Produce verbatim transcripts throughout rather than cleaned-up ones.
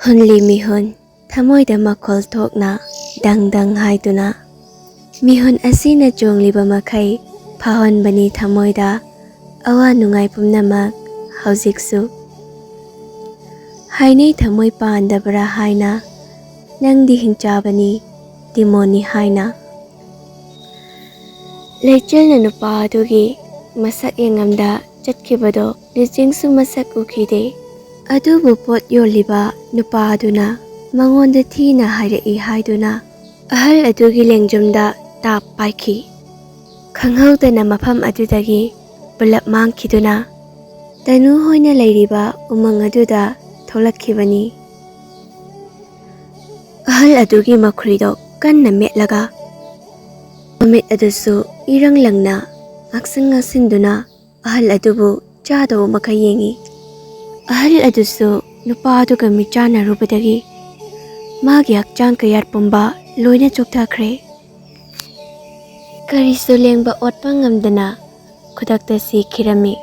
ꯍꯨꯟꯂꯤ ꯃꯤꯍꯨꯟ, ꯊꯃꯣꯏꯗ ꯃꯈꯣꯜ ꯊꯣꯛꯅ ꯗꯪ ꯗꯪ ꯍꯥꯏꯗꯨꯅ꯫ ꯃꯤꯍꯨꯟ ꯑꯁꯤꯅ ꯆꯣꯡꯂꯤꯕ ꯃꯈꯩ ꯐꯥꯍꯟꯕꯅꯤ ꯊꯃꯣꯏꯗ ꯑꯋꯥ ꯅꯨꯡꯉꯥꯏ ꯄꯨꯝꯅꯃꯛ ꯍꯧꯖꯤꯛꯁꯨ꯫ ꯍꯥꯏꯅꯩ ꯊꯃꯣꯏ ꯄꯥꯟꯗꯕ꯭ꯔꯥ ꯍꯥꯏꯅ, ꯅꯪꯗꯤ ꯍꯤꯡꯆꯥꯕꯅꯤ, ꯇꯤꯃꯣꯅꯤ ꯍꯥꯏꯅ꯫ ꯂꯩꯆꯤꯜꯅ ꯅꯨꯄꯥ ꯑꯗꯨꯒꯤ ꯃꯁꯛ ꯌꯦꯡꯉꯝꯗ ꯆꯠꯈꯤꯕꯗꯣ ꯂꯤꯆꯤꯡꯁꯨ ꯃꯁꯛ ꯎꯈꯤꯗꯦ꯫ ꯑꯗꯨꯕꯨ ꯄꯣꯠ ꯌꯣꯜꯂꯤꯕ ꯅꯨꯄꯥ ꯑꯗꯨꯅ ꯃꯉꯣꯟꯗ ꯊꯤꯅ ꯍꯥꯏꯔꯛꯏ ꯍꯥꯏꯗꯨꯅ ꯑꯍꯜ ꯑꯗꯨꯒꯤ ꯂꯦꯡꯖꯨꯝꯗ ꯇꯥꯞ ꯄꯥꯏꯈꯤ꯫ ꯈꯪꯍꯧꯗꯅ ꯃꯐꯝ ꯑꯗꯨꯗꯒꯤ ꯄꯨꯂꯞ ꯃꯥꯡꯈꯤꯗꯨꯅ ꯇꯅꯨ ꯍꯣꯏꯅ ꯂꯩꯔꯤꯕ ꯎꯃꯪ ꯑꯗꯨꯗ ꯊꯣꯛꯂꯛꯈꯤꯕꯅꯤ꯫ ꯑꯍꯜ ꯑꯗꯨꯒꯤ ꯃꯈꯨꯔꯤꯗꯣ ꯀꯟꯅ ꯃꯦꯠꯂꯒ ꯃꯃꯤꯠ ꯑꯗꯨꯁꯨ ꯏꯔꯪ ꯂꯪꯅ ꯉꯥꯛꯁꯪ ꯉꯥꯛꯁꯤꯟꯗꯨꯅ ꯑꯍꯜ ꯑꯗꯨꯕꯨ ꯆꯥꯗꯧꯕ ꯃꯈꯩ ꯌꯦꯡꯏ꯫ ꯑꯍꯜ ꯑꯗꯨꯁꯨ ꯅꯨꯄꯥ ꯑꯗꯨꯒ ꯃꯤꯠꯆꯥꯟꯅꯔꯨꯕꯗꯒꯤ ꯃꯥꯒꯤ ꯍꯛꯆꯥꯡ ꯀꯌꯥꯠ ꯄꯨꯝꯕ ꯂꯣꯏꯅ ꯆꯣꯛꯊꯈ꯭ꯔꯦ꯫ ꯀꯔꯤꯁꯨ ꯂꯦꯡꯕ ꯑꯣꯠꯄ ꯉꯝꯗꯅ ꯈꯨꯗꯛꯇ ꯁꯤꯈꯤꯔꯝꯃꯤ꯫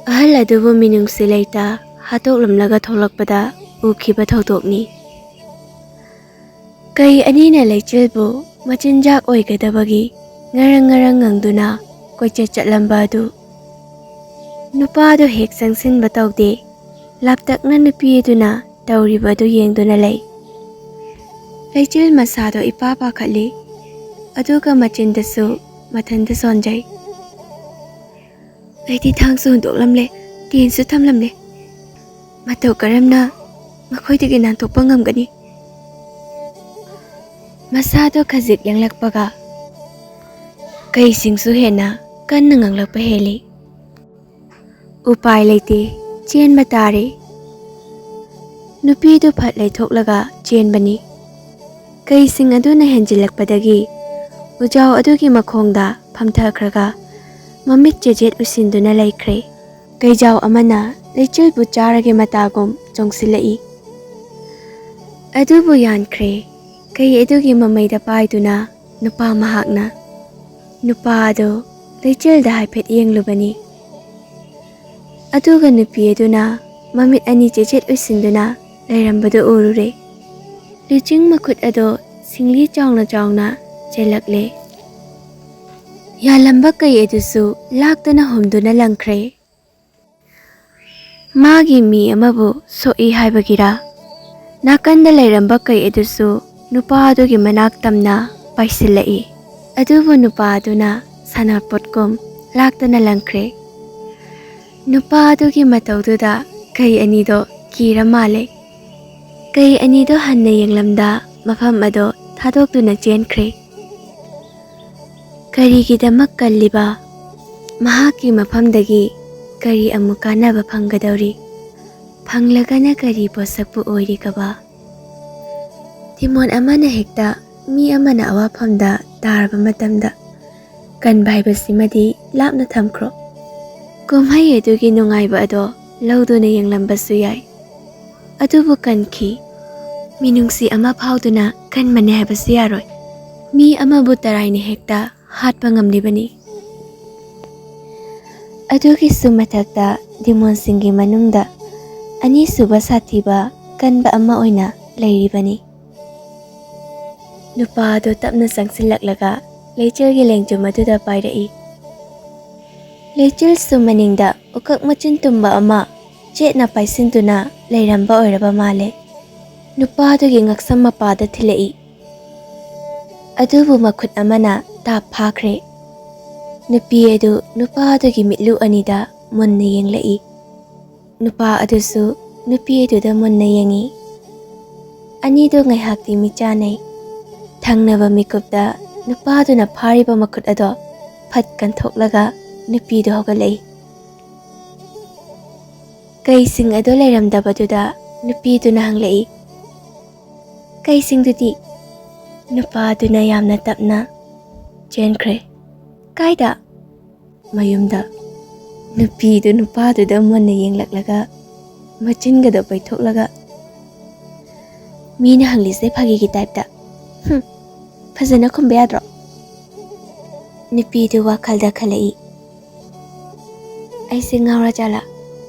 ꯑꯍꯜ ꯑꯗꯨꯕꯨ ꯃꯤꯅꯨꯡꯁꯤ ꯂꯩꯇ ꯍꯥꯠꯇꯣꯛꯂꯝꯂꯒ ꯊꯣꯛꯂꯛꯄꯗ ꯎꯈꯤꯕ ꯊꯧꯗꯣꯛꯅꯤ꯫ ꯀꯩ ꯑꯅꯤꯅ ꯂꯩꯆꯤꯜꯕꯨ ꯃꯆꯤꯟꯖꯥꯛ ꯑꯣꯏꯒꯗꯕꯒꯤ ꯉꯔꯪ ꯉꯔꯪ ꯉꯪꯗꯨꯅ ꯀꯣꯏꯆꯠ ꯆꯠꯂꯝꯕ ꯑꯗꯨ ꯅꯨꯄꯥꯗꯨ ꯍꯦꯛ ꯆꯪꯁꯤꯟꯕ ꯇꯧꯗꯦ꯫ ꯂꯥꯞꯇꯛꯅ ꯅꯨꯄꯤ ꯑꯗꯨꯅ ꯇꯧꯔꯤꯕ ꯑꯗꯨ ꯌꯦꯡꯗꯨꯅ ꯂꯩ꯫ ꯂꯩꯆꯤꯜ ꯃꯁꯥꯗꯣ ꯏꯄꯥ ꯄꯥꯈꯠꯂꯤ, ꯑꯗꯨꯒ ꯃꯆꯤꯟꯗꯁꯨ ꯃꯊꯟꯇ ꯁꯣꯟꯖꯩ꯫ ꯑꯩꯗꯤ ꯊꯥꯡꯁꯨ ꯍꯨꯟꯗꯣꯛꯂꯝꯂꯦ, ꯇꯦꯟꯁꯨ ꯊꯝꯂꯝꯂꯦ꯫ ꯃꯇꯧ ꯀꯔꯝꯅ ꯃꯈꯣꯏꯗꯒꯤ ꯅꯥꯟꯊꯣꯛꯄ ꯉꯝꯒꯅꯤ? ꯃꯁꯥꯗꯣ ꯈꯖꯤꯛ ꯌꯥꯡꯂꯛꯄꯒ ꯀꯩꯁꯤꯡꯁꯨ ꯍꯦꯟꯅ ꯀꯟꯅ ꯉꯥꯡꯂꯛꯄ ꯍꯦꯜꯂꯤ꯫ ꯎꯄꯥꯏ ꯂꯩꯇꯦ, ꯆꯦꯟꯕ ꯇꯥꯔꯦ꯫ ꯅꯨꯄꯤꯗꯨ ꯐꯠ ꯂꯩꯊꯣꯛꯂꯒ ꯆꯦꯟꯕꯅꯤ꯫ ꯀꯩꯁꯤꯡ ꯑꯗꯨꯅ ꯍꯦꯟꯖꯤꯜꯂꯛꯄꯗꯒꯤ ꯎꯖꯥꯎ ꯑꯗꯨꯒꯤ ꯃꯈꯣꯡꯗ ꯐꯝꯊꯈ꯭ꯔꯒ ꯃꯃꯤꯠ ꯆꯦꯖꯦꯠ ꯎꯏꯁꯤꯟꯗꯨꯅ ꯂꯩꯈ꯭ꯔꯦ꯫ ꯀꯩꯖꯥꯎ ꯑꯃꯅ ꯂꯩꯆꯤꯜꯕꯨ ꯆꯥꯔꯒꯦ ꯃꯇꯥꯒꯨꯝ ꯆꯣꯡꯁꯤꯜꯂꯛꯏ꯫ ꯑꯗꯨꯕꯨ ꯌꯥꯟꯈ꯭ꯔꯦ꯫ ꯀꯩ ꯑꯗꯨꯒꯤ ꯃꯃꯩꯗ ꯄꯥꯏꯗꯨꯅ ꯅꯨꯄꯥ ꯃꯍꯥꯛꯅ ꯅꯨꯄꯥ ꯑꯗꯨ ꯂꯩꯆꯤꯜꯗ ꯍꯥꯏꯐꯦꯠ ꯌꯦꯡꯂꯨꯕꯅꯤ꯫ ꯑꯗꯨꯒ ꯅꯨꯄꯤ ꯑꯗꯨꯅ ꯃꯃꯤꯠ ꯑꯅꯤ ꯆꯦꯖꯦꯠ ꯎꯏꯁꯤꯟꯗꯨꯅ ꯂꯩꯔꯝꯕꯗꯨ ꯎꯔꯨꯔꯦ꯫ ꯂꯨꯆꯤꯡ ꯃꯈꯨꯠ ꯑꯗꯣ ꯁꯤꯡꯂꯤ ꯆꯥꯎꯅ ꯆꯥꯎꯅ ꯆꯦꯜꯂꯛꯂꯦ꯫ ꯌꯥꯜꯂꯝꯕ ꯀꯩ ꯑꯗꯨꯁꯨ ꯂꯥꯛꯇꯅ ꯍꯨꯝꯗꯨꯅ ꯂꯪꯈ꯭ꯔꯦ꯫ ꯃꯥꯒꯤ ꯃꯤ ꯑꯃꯕꯨ ꯁꯣꯛꯏ ꯍꯥꯏꯕꯒꯤꯔꯥ, ꯅꯥꯀꯟꯗ ꯂꯩꯔꯝꯕ ꯀꯩ ꯑꯗꯨꯁꯨ ꯅꯨꯄꯥ ꯑꯗꯨꯒꯤ ꯃꯅꯥꯛ ꯇꯝꯅ ꯄꯥꯏꯁꯤꯜꯂꯛꯏ꯫ ꯑꯗꯨꯕꯨ ꯅꯨꯄꯥ ꯑꯗꯨꯅ ꯁꯅꯥꯄꯣꯠꯀꯨꯝ ꯂꯥꯛꯇꯅ ꯂꯪꯈ꯭ꯔꯦ꯫ ꯅꯨꯄꯥ ꯑꯗꯨꯒꯤ ꯃꯇꯧꯗꯨꯗ ꯀꯩ ꯑꯅꯤꯗꯣ ꯀꯤꯔ ꯃꯥꯜꯂꯦ꯫ ꯀꯩ ꯑꯅꯤꯗꯣ ꯍꯟꯅ ꯌꯦꯡꯂꯝꯗ ꯃꯐꯝ ꯑꯗꯣ ꯊꯥꯗꯣꯛꯇꯨꯅ ꯆꯦꯟꯈ꯭ꯔꯦ꯫ ꯀꯔꯤꯒꯤꯗꯃꯛ ꯀꯜꯂꯤꯕ? ꯃꯍꯥꯛꯀꯤ ꯃꯐꯝꯗꯒꯤ ꯀꯔꯤ ꯑꯃꯨꯛ ꯀꯥꯟꯅꯕ ꯐꯪꯒꯗꯧꯔꯤ? ꯐꯪꯂꯒꯅ ꯀꯔꯤ ꯄꯣꯠꯁꯛꯄꯨ ꯑꯣꯏꯔꯤꯒꯕ? ꯗꯤꯃꯣꯟ ꯑꯃꯅ ꯍꯦꯛꯇ ꯃꯤ ꯑꯃꯅ ꯑꯋꯥꯐꯝꯗ ꯇꯥꯔꯕ ꯃꯇꯝꯗ ꯀꯟꯕ ꯍꯥꯏꯕꯁꯤꯃꯗꯤ ꯂꯥꯞꯅ ꯊꯝꯈ꯭ꯔꯣ꯫ ꯀꯨꯝꯍꯩ ꯑꯗꯨꯒꯤ ꯅꯨꯡꯉꯥꯏꯕ ꯑꯗꯣ ꯂꯧꯗꯨꯅ ꯌꯦꯡꯂꯝꯕꯁꯨ ꯌꯥꯏ꯫ ꯑꯗꯨꯕꯨ ꯀꯟꯈꯤ꯫ ꯃꯤꯅꯨꯡꯁꯤ ꯑꯃ ꯐꯥꯎꯗꯨꯅ ꯀꯟꯕꯅꯤ ꯍꯥꯏꯕꯁꯨ ꯌꯥꯔꯣꯏ꯫ ꯃꯤ ꯑꯃꯕꯨ ꯇꯔꯥꯏꯅ ꯍꯦꯛꯇ ꯍꯥꯠꯄ ꯉꯝꯂꯤꯕꯅꯤ꯫ ꯑꯗꯨꯒꯤꯁꯨ ꯃꯊꯛꯇ ꯗꯤꯃꯣꯟꯁꯤꯡꯒꯤ ꯃꯅꯨꯡꯗ ꯑꯅꯤꯁꯨꯕ ꯁꯥꯊꯤꯕ ꯀꯟꯕ ꯑꯃ ꯑꯣꯏꯅ ꯂꯩꯔꯤꯕꯅꯤ꯫ ꯅꯨꯄꯥ ꯑꯗꯨ ꯇꯞꯅ ꯆꯪꯁꯤꯜꯂꯛꯂꯒ ꯂꯩꯆꯤꯜꯒꯤ ꯂꯦꯡꯖꯨꯝ ꯑꯗꯨꯗ ꯄꯥꯏꯔꯛꯏ꯫ ꯂꯩꯆꯤꯜꯁꯨ ꯃꯅꯤꯡꯗ ꯎꯀꯛ ꯃꯆꯤꯟ ꯇꯨꯝꯕ ꯑꯃ ꯆꯦꯠꯅ ꯄꯥꯏꯁꯤꯟꯗꯨꯅ ꯂꯩꯔꯝꯕ ꯑꯣꯏꯔꯕ ꯃꯥꯜꯂꯦ꯫ ꯅꯨꯄꯥꯗꯨꯒꯤ ꯉꯛꯁꯝ ꯃꯄꯥꯗ ꯊꯤꯜꯂꯛꯏ꯫ ꯑꯗꯨꯕꯨ ꯃꯈꯨꯠ ꯑꯃꯅ ꯇꯥꯞ ꯐꯥꯈ꯭ꯔꯦ꯫ ꯅꯨꯄꯤ ꯑꯗꯨ ꯅꯨꯄꯥꯗꯨꯒꯤ ꯃꯤꯠꯂꯨ ꯑꯅꯤꯗ ꯃꯨꯟꯅ ꯌꯦꯡꯂꯛꯏ꯫ ꯅꯨꯄꯥ ꯑꯗꯨꯁꯨ ꯅꯨꯄꯤ ꯑꯗꯨꯗ ꯃꯨꯟꯅ ꯌꯦꯡꯏ꯫ ꯑꯅꯤꯗꯨ ꯉꯥꯏꯍꯥꯛꯇꯤ ꯃꯤꯠ ꯆꯥꯟꯅꯩ꯫ ꯊꯪꯅꯕ ꯃꯤꯀꯨꯞꯇ ꯅꯨꯄꯥꯗꯨꯅ ꯐꯥꯔꯤꯕ ꯃꯈꯨꯠ ꯑꯗꯣ ꯐꯠ ꯀꯟꯊꯣꯛꯂꯒ ꯅꯨꯄꯤꯗꯨ ꯍꯧꯒꯠꯂꯛꯏ꯫ ꯀꯩꯁꯤꯡ ꯑꯗꯨ ꯂꯩꯔꯝꯗꯕꯗꯨꯗ ꯅꯨꯄꯤꯗꯨꯅ ꯍꯪꯂꯛꯏ, "ꯀꯩꯁꯤꯡꯗꯨꯗꯤ?" ꯅꯨꯄꯥꯗꯨꯅ ꯌꯥꯝꯅ ꯇꯞꯅ ꯆꯦꯟꯈ꯭ꯔꯦ꯫ "ꯀꯥꯏꯗ?" "ꯃꯌꯨꯝꯗ꯫" ꯅꯨꯄꯤꯗꯨ ꯅꯨꯄꯥꯗꯨꯗ ꯃꯨꯟꯅ ꯌꯦꯡꯂꯛꯂꯒ ꯃꯆꯤꯟꯒꯗꯣ ꯄꯩꯊꯣꯛꯂꯒ, "ꯃꯤꯅ ꯍꯪꯂꯤꯁꯦ ꯐꯥꯒꯤꯒꯤ ꯇꯥꯏꯞꯇ꯫ ꯍꯨꯝ, ꯐꯖꯅ ꯈꯨꯝꯕ ꯌꯥꯗ꯭ꯔꯣ?" ꯅꯨꯄꯤꯗꯨ ꯋꯥꯈꯜꯗ ꯈꯜꯂꯛꯏ, "ꯑꯩꯁꯦ ꯉꯥꯎꯔ ꯖꯥꯠꯂꯥ?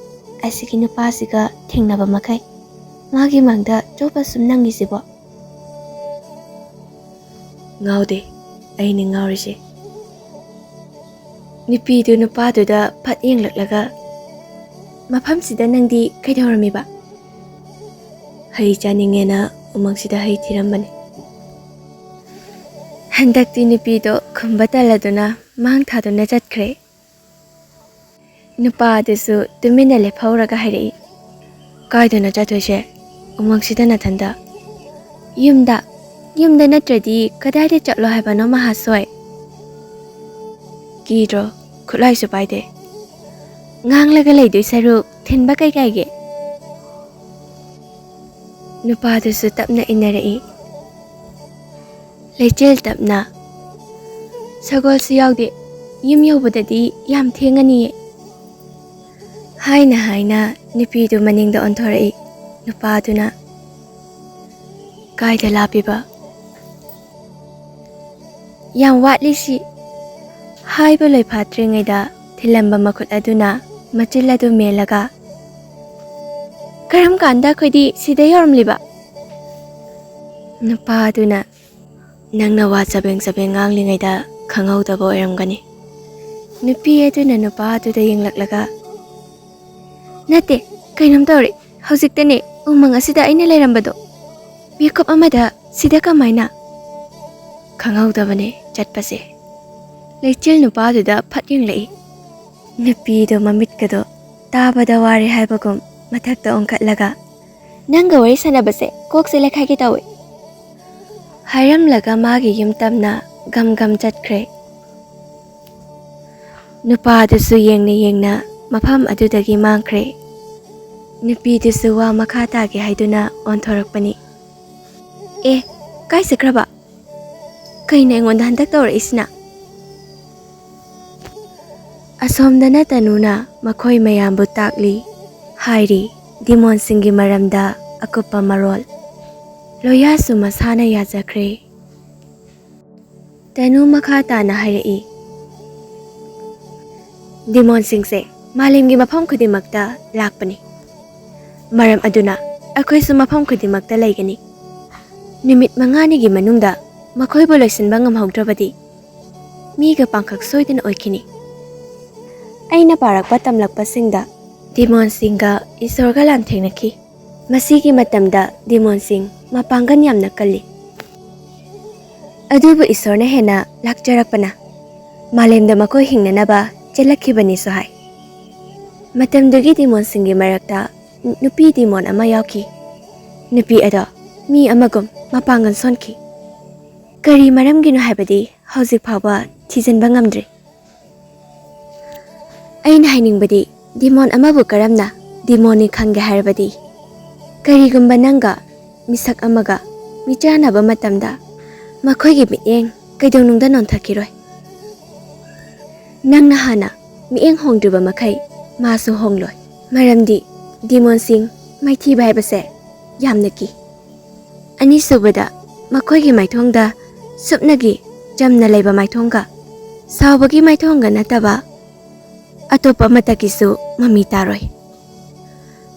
ꯑꯁꯤꯒꯤ ꯅꯨꯄꯥꯁꯤꯒ ꯊꯦꯡꯅꯕ ꯃꯈꯩ ꯃꯥꯒꯤ ꯃꯥꯡꯗ ꯆꯣꯞꯄ ꯁꯨꯝ ꯅꯪꯉꯤꯁꯤꯕꯣ? ꯉꯥꯎꯗꯦ, ꯑꯩꯅꯤ ꯉꯥꯎꯔꯤꯁꯦ꯫ ꯅꯨꯄꯤꯗꯨ ꯅꯨꯄꯥꯗꯨꯗ ꯐꯠ ꯌꯦꯡꯂꯛꯂꯒ, "ꯃꯐꯝꯁꯤꯗ ꯅꯪꯗꯤ ꯀꯩꯗꯧꯔꯝꯃꯤꯕ?" "ꯍꯩ ꯆꯥꯅꯤꯡꯉꯦꯅ ꯎꯃꯪꯁꯤꯗ ꯍꯩ ꯊꯤꯔꯝꯕꯅꯤ꯫" ꯍꯟꯗꯛꯇꯤ ꯅꯨꯄꯤꯗꯣ ꯈꯨꯝꯕ ꯇꯜꯂꯗꯨꯅ ꯃꯥꯡ ꯊꯥꯗꯨꯅ ꯆꯠꯈ꯭ꯔꯦ꯫ ꯅꯨꯄꯥ ꯑꯗꯨꯁꯨ ꯇꯨꯃꯤꯟꯅ ꯂꯦꯞꯍꯧꯔꯒ ꯍꯥꯏꯔꯛꯏ, "ꯀꯥꯏꯗꯅꯣ ꯆꯠꯇꯣꯏꯁꯦ? ꯎꯃꯪꯁꯤꯗ ꯅꯊꯟꯗ?" "ꯌꯨꯝꯗ꯫ ꯌꯨꯝꯗ ꯅꯠꯇ꯭ꯔꯗꯤ ꯀꯗꯥꯏꯗ ꯆꯠꯂꯣ ꯍꯥꯏꯕꯅꯣ, ꯃꯍꯥꯁꯣꯏ?" "ꯀꯤꯗ꯭ꯔꯣ? ꯈꯨꯠꯂꯥꯏꯁꯨ ꯄꯥꯏꯗꯦ꯫" "ꯉꯥꯡꯂꯒ ꯂꯩꯗꯣꯏ ꯁꯔꯨꯛ ꯊꯤꯟꯕ ꯀꯩ ꯀꯥꯏꯒꯦ?" ꯅꯨꯄꯥꯗꯨꯁꯨ ꯇꯞꯅ ꯏꯟꯅꯔꯛꯏ꯫ ꯂꯩꯆꯤꯜ ꯇꯞꯅ, "ꯁꯒꯣꯜꯁꯨ ꯌꯥꯎꯗꯦ, ꯌꯨꯝ ꯌꯧꯕꯗꯗꯤ ꯌꯥꯝ ꯊꯦꯡꯉꯅꯤꯌꯦ꯫" ꯍꯥꯏꯅ ꯍꯥꯏꯅ ꯅꯨꯄꯤꯗꯨ ꯃꯅꯤꯡꯗ ꯑꯣꯟꯊꯣꯔꯛꯏ꯫ ꯅꯨꯄꯥꯗꯨꯅ, "ꯀꯥꯏꯗ ꯂꯥꯞꯄꯤꯕ?" "ꯌꯥꯝ ꯋꯥꯠꯂꯤ ꯁꯤ꯫" ꯍꯥꯏꯕ ꯂꯣꯏꯐꯥꯠꯇ꯭ꯔꯤꯉꯩꯗ ꯊꯤꯜꯂꯝꯕ ꯃꯈꯨꯠ ꯑꯗꯨꯅ ꯃꯆꯤꯜ ꯑꯗꯨ ꯃꯦꯜꯂꯒ, "ꯀꯔꯝ ꯀꯥꯟꯗ ꯑꯩꯈꯣꯏꯗꯤ ꯁꯤꯗ ꯌꯧꯔꯝꯂꯤꯕ?" ꯅꯨꯄꯥ ꯑꯗꯨꯅ, "ꯅꯪꯅ ꯋꯥ ꯆꯕꯦꯡ ꯆꯕꯦꯡ ꯉꯥꯡꯂꯤꯉꯩꯗ ꯈꯪꯍꯧꯗꯕ ꯑꯣꯏꯔꯝꯒꯅꯤ꯫" ꯅꯨꯄꯤ ꯑꯗꯨꯅ ꯅꯨꯄꯥ ꯑꯗꯨꯗ ꯌꯦꯡꯂꯛꯂꯒ, "ꯅꯠꯇꯦ, ꯀꯩꯅꯣꯝ ꯇꯧꯔꯦ꯫ ꯍꯧꯖꯤꯛꯇꯅꯦ ꯎꯃꯪ ꯑꯁꯤꯗ ꯑꯩꯅ ꯂꯩꯔꯝꯕꯗꯣ꯫ ꯃꯤꯀꯨꯞ ꯑꯃꯗ ꯁꯤꯗ ꯀꯃꯥꯏꯅ?" "ꯈꯪꯍꯧꯗꯕꯅꯦ ꯆꯠꯄꯁꯦ꯫" ꯂꯩꯆꯤꯜ ꯅꯨꯄꯥꯗꯨꯗ ꯐꯠ ꯌꯦꯡꯂꯛꯏ꯫ ꯅꯨꯄꯤꯗꯣ ꯃꯃꯤꯠꯀꯗꯣ ꯇꯥꯕꯗ ꯋꯥꯔꯦ ꯍꯥꯏꯕꯒꯨꯝ ꯃꯊꯛꯇ ꯑꯣꯟꯈꯠꯂꯒ, "ꯅꯪꯒ ꯋꯥꯔꯤ ꯁꯥꯟꯅꯕꯁꯦ ꯀꯣꯛꯁꯦ ꯂꯩꯈꯥꯏꯒꯦ ꯇꯧꯋꯦ꯫" ꯍꯥꯏꯔꯝꯂꯒ ꯃꯥꯒꯤ ꯌꯨꯝ ꯇꯝꯅ ꯒꯝ ꯒꯝ ꯆꯠꯈ꯭ꯔꯦ꯫ ꯅꯨꯄꯥꯗꯨꯁꯨ ꯌꯦꯡꯅ ꯌꯦꯡꯅ ꯃꯐꯝ ꯑꯗꯨꯗꯒꯤ ꯃꯥꯡꯈ꯭ꯔꯦ꯫ ꯅꯨꯄꯤꯗꯨꯁꯨ ꯋꯥ ꯃꯈꯥ ꯇꯥꯒꯦ ꯍꯥꯏꯗꯨꯅ ꯑꯣꯟꯊꯣꯔꯛꯄꯅꯤ꯫ "ꯑꯦ, ꯀꯥꯏ ꯆꯠꯈ꯭ꯔꯕ? ꯀꯩꯅꯣ ꯑꯩꯉꯣꯟꯗ ꯍꯟꯗꯛ ꯇꯧꯔꯛꯏꯁꯤꯅ?" ꯑꯁꯣꯝꯗꯅ ꯇꯅꯨꯅ ꯃꯈꯣꯏ ꯃꯌꯥꯝꯕꯨ ꯇꯥꯛꯂꯤ, ꯍꯥꯏꯔꯤ, ꯗꯤꯃꯣꯟꯁꯤꯡꯒꯤ ꯃꯔꯝꯗ ꯑꯀꯨꯞꯄ ꯃꯔꯣꯜ꯫ ꯂꯣꯌꯥꯁꯨ ꯃꯁꯥꯅ ꯌꯥꯖꯈ꯭ꯔꯦ꯫ ꯇꯅꯨ ꯃꯈꯥ ꯇꯥꯅ ꯍꯥꯏꯔꯛꯏ, "ꯗꯤꯃꯣꯟꯁꯤꯡꯁꯦ ꯃꯥꯂꯦꯝꯒꯤ ꯃꯐꯝ ꯈꯨꯗꯤꯡꯃꯛꯇ ꯂꯥꯛꯄꯅꯤ꯫ ꯃꯔꯝ ꯑꯗꯨꯅ ꯑꯩꯈꯣꯏꯁꯨ ꯃꯐꯝ ꯈꯨꯗꯤꯡꯃꯛꯇ ꯂꯩꯒꯅꯤ꯫ ꯅꯨꯃꯤꯠ ꯃꯉꯥꯅꯤꯒꯤ ꯃꯅꯨꯡꯗ ꯃꯈꯣꯏꯕꯨ ꯂꯣꯏꯁꯤꯟꯕ ꯉꯝꯍꯧꯗ꯭ꯔꯕꯗꯤ ꯃꯤꯒ ꯄꯥꯡꯈꯛ ꯁꯣꯏꯗꯅ ꯑꯣꯏꯈꯤꯅꯤ꯫ ꯑꯩꯅ ꯄꯥꯔꯛꯄ ꯇꯝꯂꯛꯄꯁꯤꯡꯗ ꯗꯤꯃꯣꯟꯁꯤꯡꯒ ꯏꯁꯣꯔꯒ ꯂꯥꯟꯊꯦꯡꯅꯈꯤ꯫ ꯃꯁꯤꯒꯤ ꯃꯇꯝꯗ ꯗꯤꯃꯣꯟꯁꯤꯡ ꯃꯄꯥꯡꯒꯜ ꯌꯥꯝꯅ ꯀꯜꯂꯤ꯫ ꯑꯗꯨꯕꯨ ꯏꯁꯣꯔꯅ ꯍꯦꯟꯅ ꯂꯥꯛꯆꯔꯛꯄꯅ ꯃꯥꯂꯦꯝꯗ ꯃꯈꯣꯏ ꯍꯤꯡꯅꯅꯕ ꯆꯦꯜꯂꯛꯈꯤꯕꯅꯤꯁꯨ ꯍꯥꯏ꯫ ꯃꯇꯝꯗꯨꯒꯤ ꯗꯤꯃꯣꯟꯁꯤꯡꯒꯤ ꯃꯔꯛꯇ ꯅꯨꯄꯤ ꯗꯤꯃꯣꯟ ꯑꯃ ꯌꯥꯎꯈꯤ꯫ ꯅꯨꯄꯤ ꯑꯗꯣ ꯃꯤ ꯑꯃꯒꯨꯝ ꯃꯄꯥꯡꯒꯜ ꯁꯣꯟꯈꯤ꯫ ꯀꯔꯤ ꯃꯔꯝꯒꯤꯅꯣ ꯍꯥꯏꯕꯗꯤ ꯍꯧꯖꯤꯛ ꯐꯥꯎꯕ ꯊꯤꯖꯤꯟꯕ ꯉꯝꯗ꯭ꯔꯤ꯫ ꯑꯩꯅ ꯍꯥꯏꯅꯤꯡꯕꯗꯤ, ꯗꯤꯃꯣꯟ ꯑꯃꯕꯨ ꯀꯔꯝꯅ ꯗꯤꯃꯣꯟꯅꯤ ꯈꯪꯒꯦ ꯍꯥꯏꯔꯕꯗꯤ, ꯀꯔꯤꯒꯨꯝꯕ ꯅꯪꯒ ꯃꯤꯁꯛ ꯑꯃꯒ ꯃꯤꯆꯥꯟꯅꯕ ꯃꯇꯝꯗ ꯃꯈꯣꯏꯒꯤ ꯃꯤꯠꯌꯦꯡ ꯀꯩꯗꯧꯅꯨꯡꯗ ꯅꯣꯟꯊꯈꯤꯔꯣꯏ꯫ ꯅꯪꯅ ꯍꯥꯟꯅ ꯃꯤꯠꯌꯦꯡ ꯍꯣꯡꯗ꯭ꯔꯤꯕ ꯃꯈꯩ ꯃꯥꯁꯨ ꯍꯣꯡꯂꯣꯏ꯫ ꯃꯔꯝꯗꯤ ꯗꯤꯃꯣꯟꯁꯤꯡ ꯃꯥꯏꯊꯤꯕ ꯍꯥꯏꯕꯁꯦ ꯌꯥꯝꯅ ꯀꯤ꯫ ꯑꯅꯤꯁꯨꯕꯗ, ꯃꯈꯣꯏꯒꯤ ꯃꯥꯏꯊꯣꯡꯗ ꯁꯨꯞꯅꯒꯤ ꯆꯝꯅ ꯂꯩꯕ ꯃꯥꯏꯊꯣꯡꯒ ꯁꯥꯎꯕꯒꯤ ꯃꯥꯏꯊꯣꯡꯒ ꯅꯠꯇꯕ ꯑꯇꯣꯞꯄ ꯑꯃꯠꯇꯒꯤꯁꯨ ꯃꯃꯤ ꯇꯥꯔꯣꯏ꯫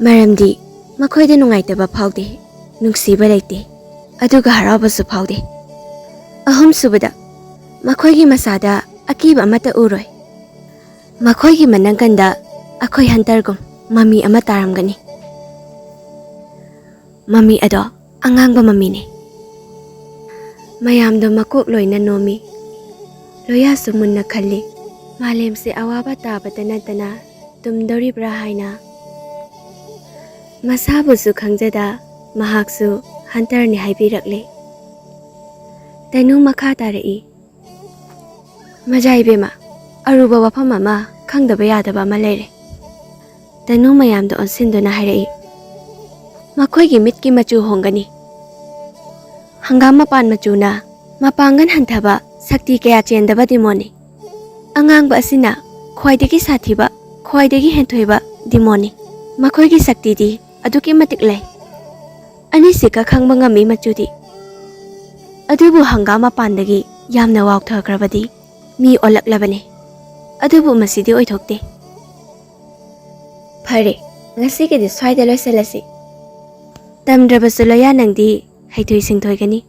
ꯃꯔꯝꯗꯤ ꯃꯈꯣꯏꯗ ꯅꯨꯡꯉꯥꯏꯇꯕ ꯐꯥꯎꯗꯦ, ꯅꯨꯡꯁꯤꯕ ꯂꯩꯇꯦ, ꯑꯗꯨꯒ ꯍꯔꯥꯎꯕꯁꯨ ꯐꯥꯎꯗꯦ꯫ ꯑꯍꯨꯝꯁꯨꯕꯗ, ꯃꯈꯣꯏꯒꯤ ꯃꯁꯥꯗ ꯑꯀꯤꯕ ꯑꯃꯠꯇ ꯎꯔꯣꯏ꯫ ꯃꯈꯣꯏꯒꯤ ꯃꯅꯪꯒꯟꯗ ꯑꯩꯈꯣꯏ ꯍꯟꯇꯔꯒꯨꯝ ꯃꯃꯤ ꯑꯃ ꯇꯥꯔꯝꯒꯅꯤ꯫ ꯃꯃꯤ ꯑꯗꯣ ꯑꯉꯥꯡꯕ ꯃꯃꯤꯅꯤ꯫ ꯃꯌꯥꯝꯗꯣ ꯃꯀꯣꯛ ꯂꯣꯏꯅ ꯅꯣꯝꯃꯤ꯫ ꯂꯣꯌꯥꯁꯨ ꯃꯨꯟꯅ ꯈꯜꯂꯤ꯫ ꯃꯥꯂꯦꯝꯁꯦ ꯑꯋꯥꯕ ꯇꯥꯕꯇ ꯅꯠꯇꯅ ꯇꯨꯝꯗꯧꯔꯤꯕ꯭ꯔꯥ ꯍꯥꯏꯅ꯫ ꯃꯁꯥꯕꯨꯁꯨ ꯈꯪꯖꯗ ꯃꯍꯥꯛꯁꯨ ꯍꯟꯇꯔꯅꯤ ꯍꯥꯏꯕꯤꯔꯛꯂꯦ꯫ ꯇꯩꯅꯨ ꯃꯈꯥ ꯇꯥꯔꯛꯏ꯫ ꯃꯖꯥ ꯏꯕꯦꯝꯃ, ꯑꯔꯨꯕ ꯋꯥꯐꯝ ꯑꯃ ꯈꯪꯗꯕ ꯌꯥꯗꯕ ꯑꯃ ꯂꯩꯔꯦ꯫ ꯇꯩꯅꯨ ꯃꯌꯥꯝꯗ ꯑꯣꯟꯁꯤꯟꯗꯨꯅ ꯍꯥꯏꯔꯛꯏ꯫ ꯃꯈꯣꯏꯒꯤ ꯃꯤꯠꯀꯤ ꯃꯆꯨ ꯍꯣꯡꯒꯅꯤ꯫ ꯍꯪꯒꯥꯝ ꯃꯄꯥꯟ ꯃꯆꯨꯅ ꯃꯄꯥꯡꯒꯜ ꯍꯟꯊꯕ, ꯁꯛꯇꯤ ꯀꯌꯥ ꯆꯦꯟꯗꯕ ꯗꯤꯃꯣꯟꯅꯤ꯫ ꯑꯉꯥꯡꯕ ꯑꯁꯤꯅ ꯈ꯭ꯋꯥꯏꯗꯒꯤ ꯁꯥꯊꯤꯕ, ꯈ꯭ꯋꯥꯏꯗꯒꯤ ꯍꯦꯟꯊꯣꯏꯕ ꯗꯤꯃꯣꯟꯅꯤ꯫ ꯃꯈꯣꯏꯒꯤ ꯁꯛꯇꯤꯗꯤ ꯑꯗꯨꯛꯀꯤ ꯃꯇꯤꯛ ꯂꯩ꯫ ꯑꯅꯤꯁꯤꯒ ꯈꯪꯕ ꯉꯝꯃꯤ ꯃꯆꯨꯗꯤ꯫ ꯑꯗꯨꯕꯨ ꯍꯪꯒꯥꯝ ꯃꯄꯥꯟꯗꯒꯤ ꯌꯥꯝꯅ ꯋꯥꯎꯊꯈ꯭ꯔꯕꯗꯤ ꯃꯤ ꯑꯣꯜꯂꯛꯂꯕꯅꯤ꯫ ꯑꯗꯨꯕꯨ ꯃꯁꯤꯗꯤ ꯑꯣꯏꯊꯣꯛꯇꯦ꯫ ꯐꯔꯦ, ꯉꯁꯤꯒꯤꯗꯤ ꯁ꯭ꯋꯥꯏꯗ ꯂꯣꯏꯁꯤꯜꯂꯁꯤ꯫ "ꯇꯝꯗ꯭ꯔꯕꯁꯨ ꯂꯣꯌꯥ, ꯅꯪꯗꯤ ꯍꯩꯊꯣꯏ ꯁꯤꯡꯊꯣꯏꯒꯅꯤ꯫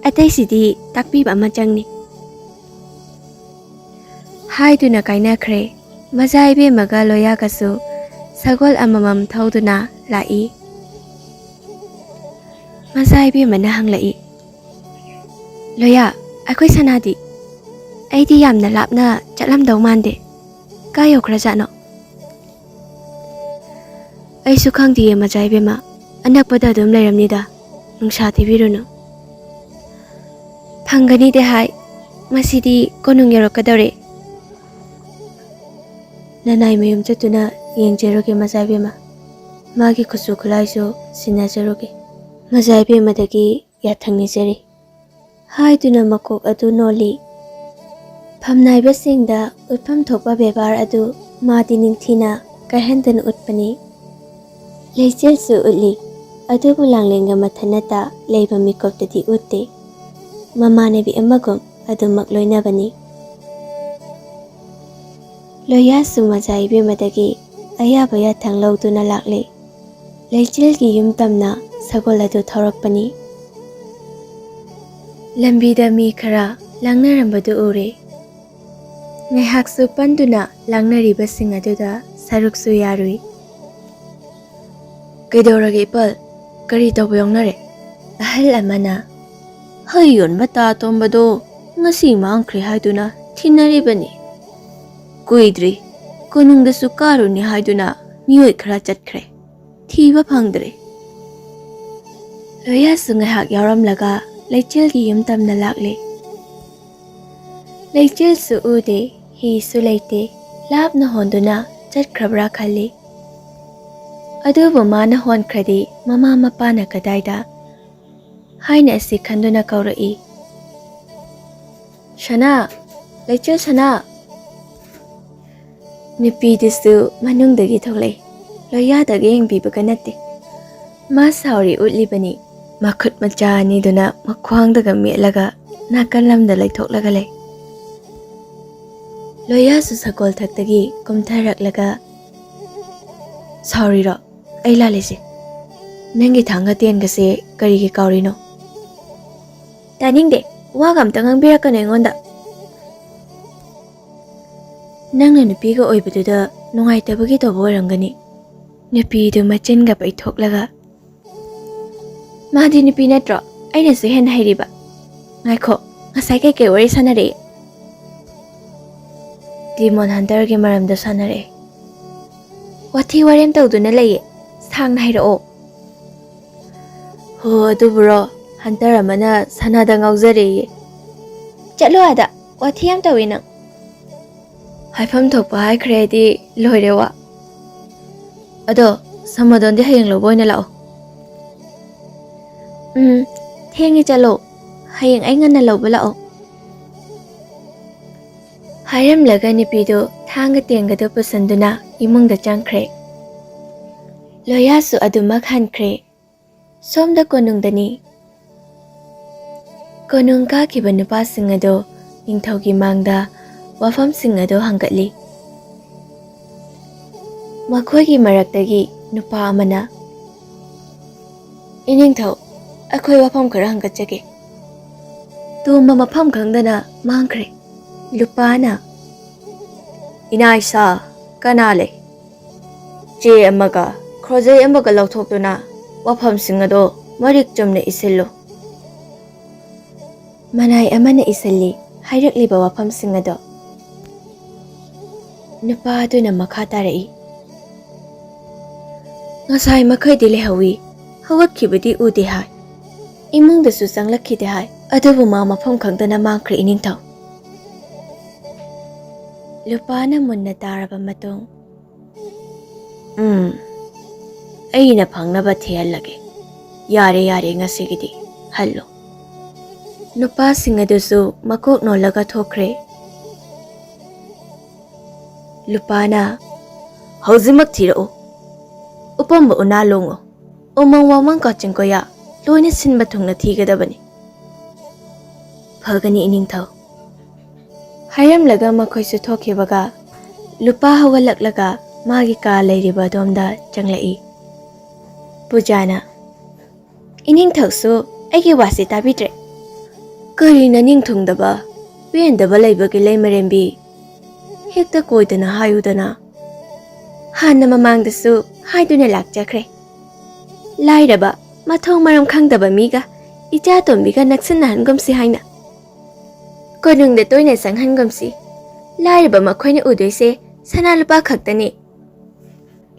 ꯑꯇꯩꯁꯤꯗꯤ ꯇꯥꯛꯄꯤꯕ ꯑꯃ ꯆꯪꯅꯤ" ꯍꯥꯏꯗꯨꯅ ꯀꯥꯏꯅꯈ꯭ꯔꯦ꯫ ꯃꯖꯥ ꯏꯕꯦꯝꯃꯒ ꯂꯣꯌꯥꯒꯁꯨ ꯁꯒꯣꯜ ꯑꯃꯃꯝ ꯊꯧꯗꯨꯅ ꯂꯥꯛꯏ꯫ ꯃꯖꯥ ꯏꯕꯦꯝꯃꯅ ꯍꯪꯂꯛꯏ, "ꯂꯣꯌꯥ, ꯑꯩꯈꯣꯏ ꯁꯅꯥꯗꯤ? ꯑꯩꯗꯤ ꯌꯥꯝꯅ ꯂꯥꯞꯅ ꯆꯠꯂꯝꯗꯧ ꯃꯥꯟꯗꯦ꯫ ꯀꯥꯏ ꯌꯧꯈ꯭ꯔꯖꯥꯠꯅꯣ?" "ꯑꯩꯁꯨ ꯈꯪꯗꯤꯌꯦ ꯃꯖꯥ ꯏꯕꯦꯝꯃ, ꯑꯅꯛꯄꯗ ꯑꯗꯨꯝ ꯂꯩꯔꯝꯅꯤꯗ, ꯅꯨꯡꯁꯥ ꯊꯤꯕꯤꯔꯨꯅꯨ"꯫ "ꯐꯪꯒꯅꯤꯗꯤ ꯍꯥꯏ, ꯃꯁꯤꯗꯤ ꯀꯣꯅꯨꯡ ꯌꯧꯔꯛꯀꯗꯧꯔꯦ"꯫ "ꯅꯅꯥꯏ ꯃꯌꯨꯝ ꯆꯠꯇꯨꯅ ꯌꯦꯡꯖꯔꯨꯒꯦ ꯃꯖꯥ ꯏꯕꯦꯝꯃ, ꯃꯥꯒꯤ ꯈꯨꯠꯁꯨ ꯈꯨꯠꯂꯥꯏꯁꯨ ꯁꯤꯟꯅꯖꯔꯨꯒꯦ"꯫ ꯃꯖꯥ ꯏꯕꯦꯝꯃꯗꯒꯤ ꯌꯥꯊꯪ ꯅꯤꯖꯔꯤ ꯍꯥꯏꯗꯨꯅ ꯃꯀꯣꯛ ꯑꯗꯨ ꯅꯣꯜꯂꯤ꯫ ꯐꯝꯅꯥꯏꯕꯁꯤꯡꯗ ꯎꯠꯐꯝ ꯊꯣꯛꯄ ꯕꯦꯕꯥꯔ ꯑꯗꯨ ꯃꯥꯗꯤ ꯅꯤꯡꯊꯤꯅ ꯀꯥꯏꯍꯟꯗꯅ ꯎꯠꯄꯅꯤ꯫ ꯂꯩꯆꯤꯜꯁꯨ ꯎꯠꯂꯤ, ꯑꯗꯨꯕꯨ ꯂꯥꯡꯂꯦꯟꯒ ꯃꯊꯟꯅꯇ ꯂꯩꯕ ꯃꯤꯀꯨꯞꯇꯗꯤ ꯎꯠꯇꯦ꯫ ꯃꯃꯥꯟꯅꯕꯤ ꯑꯃꯒꯨꯝ ꯑꯗꯨꯃꯛ ꯂꯣꯏꯅꯕꯅꯤ꯫ ꯂꯣꯌꯥꯁꯨ ꯃꯖꯥ ꯏꯕꯦꯝꯃꯗꯒꯤ ꯑꯌꯥꯕ ꯌꯥꯊꯪ ꯂꯧꯗꯨꯅ ꯂꯥꯛꯂꯦ꯫ ꯂꯩꯆꯤꯜꯒꯤ ꯌꯨꯝ ꯇꯝꯅ ꯁꯒꯣꯜ ꯑꯗꯨ ꯊꯧꯔꯛꯄꯅꯤ꯫ ꯂꯝꯕꯤꯗ ꯃꯤ ꯈꯔ ꯂꯥꯡꯅꯔꯝꯕꯗꯨ ꯎꯔꯦ꯫ ꯉꯥꯏꯍꯥꯛꯁꯨ ꯄꯟꯗꯨꯅ ꯂꯥꯡꯅꯔꯤꯕꯁꯤꯡ ꯑꯗꯨꯗ ꯁꯔꯨꯛꯁꯨ ꯌꯥꯔꯨꯏ꯫ "ꯀꯩꯗꯧꯔꯒꯦ ꯏꯄꯜ? ꯀꯔꯤ ꯇꯧꯕ ꯌꯥꯎꯅꯔꯦ?" ꯑꯍꯜ ꯑꯃꯅ, "ꯍꯩ ꯌꯣꯟꯕ ꯇꯥ ꯇꯣꯝꯕꯗꯣ ꯉꯁꯤ ꯃꯥꯡꯈ꯭ꯔꯦ ꯍꯥꯏꯗꯨꯅ ꯊꯤꯅꯔꯤꯕꯅꯤ꯫ ꯀꯨꯏꯗ꯭ꯔꯤ, ꯀꯣꯅꯨꯡꯗꯁꯨ ꯀꯥꯔꯨꯅꯤ ꯍꯥꯏꯗꯨꯅ ꯃꯤꯑꯣꯏ ꯈꯔ ꯆꯠꯈ꯭ꯔꯦ, ꯊꯤꯕ ꯐꯪꯗ꯭ꯔꯦ"꯫ ꯂꯣꯌꯥꯁꯨ ꯉꯥꯏꯍꯥꯛ ꯌꯥꯎꯔꯝꯂꯒ ꯂꯩꯆꯤꯜꯒꯤ ꯌꯨꯝ ꯇꯝꯅ ꯂꯥꯛꯂꯦ꯫ ꯂꯩꯆꯤꯜꯁꯨ ꯎꯗꯦ, ꯍꯤꯁꯨ ꯂꯩꯇꯦ, ꯂꯥꯞꯅ ꯍꯣꯟꯗꯨꯅ ꯆꯠꯈ꯭ꯔꯕ꯭ꯔꯥ ꯈꯜꯂꯤ꯫ ꯑꯗꯨꯕꯨ ꯃꯥꯅ ꯍꯣꯟꯈ꯭ꯔꯗꯤ ꯃꯃꯥ ꯃꯄꯥꯅ ꯀꯗꯥꯏꯗ? ꯍꯥꯏꯅ ꯑꯁꯤ ꯈꯟꯗꯨꯅ ꯀꯧꯔꯛꯏ, "ꯁꯅꯥ, ꯂꯩꯆꯤꯜ ꯁꯅꯥ!" ꯅꯨꯄꯤꯗꯨꯁꯨ ꯃꯅꯨꯡꯗꯒꯤ ꯊꯣꯛꯂꯛꯏ꯫ ꯂꯣꯌꯥꯗꯒ ꯌꯦꯡꯕꯤꯕꯒ ꯅꯠꯇꯦ꯫ ꯃꯥ ꯁꯥꯎꯔꯤ ꯎꯠꯂꯤꯕꯅꯤ꯫ ꯃꯈꯨꯠ ꯃꯆꯥ ꯑꯅꯤꯗꯨꯅ ꯃꯈ꯭ꯋꯥꯡꯗꯒ ꯃꯦꯠꯂꯒ ꯅꯥꯀꯜ ꯑꯃꯗ ꯂꯩꯊꯣꯛꯂꯒ ꯂꯩ꯫ ꯂꯣꯌꯥꯁꯨ ꯁꯒꯣꯜ ꯊꯛꯇꯒꯤ ꯀꯨꯝꯊꯔꯛꯂꯒ, "ꯁꯥꯎꯔꯤꯔꯣ? ꯑꯩ ꯂꯥꯜꯂꯤꯁꯦ꯫ ꯅꯪꯒꯤ ꯊꯥꯡꯒ ꯇꯦꯟꯒꯁꯦ ꯀꯔꯤꯒꯤ ꯀꯥꯎꯔꯤꯅꯣ? ꯇꯥꯅꯤꯡꯗꯦ, ꯋꯥꯒ ꯑꯝꯇ ꯉꯥꯡꯕꯤꯔꯛꯀꯅꯨ ꯑꯩꯉꯣꯟꯗ꯫ ꯅꯪꯅ ꯅꯨꯄꯤꯒ ꯑꯣꯏꯕꯗꯨꯗ ꯅꯨꯡꯉꯥꯏꯇꯕꯒꯤ ꯇꯧꯕ ꯑꯣꯏꯔꯝꯒꯅꯤ꯫ ꯅꯨꯄꯤꯗꯨ ꯃꯆꯤꯟꯒ ꯄꯩꯊꯣꯛꯂꯒ, "ꯃꯥꯗꯤ ꯅꯨꯄꯤ ꯅꯠꯇ꯭ꯔꯣ? ꯑꯩꯅꯁꯨ ꯍꯦꯟꯅ ꯍꯩꯔꯤꯕ꯫ ꯉꯥꯏꯈꯣ, ꯉꯁꯥꯏ ꯀꯩꯀꯩ ꯋꯥꯔꯤ ꯁꯥꯟꯅꯔꯛꯏ?" "ꯗꯤꯃꯣꯟ ꯍꯟꯇꯔꯒꯤ ꯃꯔꯝꯗ ꯁꯥꯟꯅꯔꯛꯑꯦ꯫" "ꯋꯥꯊꯤ ꯋꯥꯔꯦꯝ ꯇꯧꯗꯨꯅ ꯂꯩꯌꯦ, ꯁꯥꯡꯅ ꯍꯥꯏꯔꯛꯑꯣ꯫" "ꯍꯣ, ꯑꯗꯨꯕꯨꯔꯣ, ꯍꯟꯇꯔ ꯑꯃꯅ ꯁꯅꯥꯗ ꯉꯥꯎꯖꯔꯦꯌꯦ꯫" "ꯆꯠꯂꯣ ꯑꯥꯗ, ꯋꯥꯊꯤ ꯌꯥꯝ ꯇꯧꯏ ꯅꯪ꯫" "ꯍꯥꯏꯐꯝ ꯊꯣꯛꯄ ꯍꯥꯏꯈ꯭ꯔꯦꯗꯤ ꯂꯣꯏꯔꯦ ꯋꯥ꯫ ꯑꯗꯣ, ꯁꯃꯥꯗꯣꯟꯗꯤ ꯍꯌꯦꯡ ꯂꯧꯕ ꯑꯣꯏꯅ ꯂꯥꯛꯑꯣ꯫" "ꯎꯝ, ꯊꯦꯡꯉꯦ, ꯆꯠꯂꯣ꯫ ꯍꯌꯦꯡ ꯑꯩ ꯉꯟꯅ ꯂꯧꯕ ꯂꯥꯛꯑꯣ꯫" ꯍꯥꯏꯔꯝꯂꯒ ꯅꯨꯄꯤꯗꯨ ꯊꯥꯡꯒ ꯇꯦꯡꯒꯗꯨ ꯄꯨꯁꯟꯗꯨꯅ ꯏꯃꯨꯡꯗ ꯆꯪꯈ꯭ꯔꯦ꯫ ꯂꯣꯌꯥꯁꯨ ꯑꯗꯨꯃꯛ ꯍꯟꯈ꯭ꯔꯦ꯫ ꯁꯣꯝꯗ ꯀꯣꯅꯨꯡꯗꯅꯤ꯫ ꯀꯣꯅꯨꯡ ꯀꯥꯈꯤꯕ ꯅꯨꯄꯥꯁꯤꯡ ꯑꯗꯨ ꯅꯤꯡꯊꯧꯒꯤ ꯃꯥꯡꯗ ꯋꯥꯐꯝꯁꯤꯡ ꯑꯗꯨ ꯍꯪꯒꯠꯂꯤ꯫ ꯃꯈꯣꯏꯒꯤ ꯃꯔꯛꯇꯒꯤ ꯅꯨꯄꯥ ꯑꯃꯅ, "ꯏꯅꯤꯡꯊꯧ, ꯑꯩꯈꯣꯏ ꯋꯥꯐꯝ ꯈꯔ ꯍꯪꯒꯠꯆꯒꯦ꯫" ꯇꯣꯝꯕ ꯃꯐꯝ ꯈꯪꯗꯅ ꯃꯥꯡꯈ꯭ꯔꯦ꯫ ꯂꯨꯄꯥꯅ, "ꯏꯅꯥ ꯏꯁꯥ, ꯀꯅꯥ ꯂꯩ? ꯆꯦ ꯑꯃꯒ ꯈꯣꯔꯖꯩ ꯑꯃꯒ ꯂꯧꯊꯣꯛꯇꯨꯅ ꯋꯥꯐꯝꯁꯤꯡ ꯑꯗꯣ ꯃꯔꯤꯛ ꯆꯨꯝꯅ ꯏꯁꯤꯜꯂꯨ꯫" ꯃꯅꯥꯏ ꯑꯃꯅ ꯏꯁꯤꯜꯂꯤ ꯍꯥꯏꯔꯛꯂꯤꯕ ꯋꯥꯐꯝꯁꯤꯡ ꯑꯗꯣ꯫ ꯅꯨꯄꯥ ꯑꯗꯨꯅ ꯃꯈꯥ ꯇꯥꯔꯛꯏ, "ꯉꯁꯥꯏ ꯃꯈꯩꯗꯤ ꯂꯩꯍꯧꯋꯤ, ꯍꯧꯒꯠꯈꯤꯕꯗꯤ ꯎꯗꯦ ꯍꯥꯏ, ꯏꯃꯨꯡꯗꯁꯨ ꯆꯪꯂꯛꯈꯤꯗꯦ ꯍꯥꯏ, ꯑꯗꯨꯕꯨ ꯃꯥ ꯃꯐꯝ ꯈꯪꯗꯅ ꯃꯥꯡꯈ꯭ꯔꯦ, ꯏꯅꯤꯡꯊꯧ꯫" ꯂꯨꯄꯥꯅ ꯃꯨꯟꯅ ꯇꯥꯔꯕ ꯃꯇꯨꯡ, "ꯎꯝ, ꯑꯩꯅ ꯐꯪꯅꯕ ꯊꯤꯍꯜꯂꯒꯦ꯫ ꯌꯥꯔꯦ, ꯌꯥꯔꯦ, ꯉꯁꯤꯒꯤꯗꯤ ꯍꯜꯂꯣ꯫" ꯅꯨꯄꯥꯁꯤꯡ ꯑꯗꯨꯁꯨ ꯃꯀꯣꯛ ꯅꯣꯜꯂꯒ ꯊꯣꯛꯈ꯭ꯔꯦ꯫ ꯂꯨꯄꯥꯅ, "ꯍꯧꯖꯤꯛꯃꯛ ꯊꯤꯔꯛꯎ꯫ ꯎꯄꯝꯕ ꯎꯅꯥ ꯂꯣꯡꯉꯨ, ꯎꯃꯪ ꯋꯥꯃꯪ ꯀꯥꯆꯤꯟ ꯀꯣꯌꯥ ꯂꯣꯏꯅ ꯁꯤꯟꯕ ꯊꯨꯡꯅ ꯊꯤꯒꯗꯕꯅꯤ꯫" "ꯐꯒꯅꯤ, ꯏꯅꯤꯡꯊꯧ꯫" ꯍꯥꯏꯔꯝꯂꯒ ꯃꯈꯣꯏꯁꯨ ꯊꯣꯛꯈꯤꯕꯒ, ꯂꯨꯄꯥ ꯍꯧꯒꯠꯂꯛꯂꯒ ꯃꯥꯒꯤ ꯀꯥ ꯂꯩꯔꯤꯕ ꯑꯗꯣꯝꯗ ꯆꯪꯂꯛꯏ꯫ ꯄꯨꯖꯥꯅ, "ꯏꯅꯤꯡꯊꯧꯁꯨ ꯑꯩꯒꯤ ꯋꯥꯁꯦ ꯇꯥꯕꯤꯗ꯭ꯔꯦ꯫ ꯀꯔꯤꯅ ꯅꯤꯡꯊꯨꯡꯗꯕ, ꯄꯦꯟꯗꯕ ꯂꯩꯕꯒꯦ ꯂꯩꯃꯔꯦꯝꯕꯤ? ꯍꯦꯛꯇ ꯀꯣꯏꯗꯅ ꯍꯥꯏꯌꯨꯗꯅ꯫ ꯍꯥꯟꯅ ꯃꯃꯥꯡꯗꯁꯨ ꯍꯥꯏꯗꯨꯅ ꯂꯥꯛꯆꯈ꯭ꯔꯦ꯫ ꯂꯥꯏꯔꯕ, ꯃꯊꯣꯡ ꯃꯔꯝ ꯈꯪꯗꯕ ꯃꯤꯒ ꯏꯆꯥ ꯇꯣꯝꯕꯤꯒ ꯅꯛꯁꯤꯟꯅꯍꯟꯒꯨꯝꯁꯤ ꯍꯥꯏꯅ꯫ ꯀꯣꯅꯨꯡꯗ ꯇꯣꯏꯅ ꯆꯪꯍꯟꯒꯨꯝꯁꯤ꯫ ꯂꯥꯏꯔꯕ ꯃꯈꯣꯏꯅ ꯎꯗꯣꯏꯁꯦ ꯁꯅꯥ ꯂꯨꯄꯥ ꯈꯛꯇꯅꯤ꯫"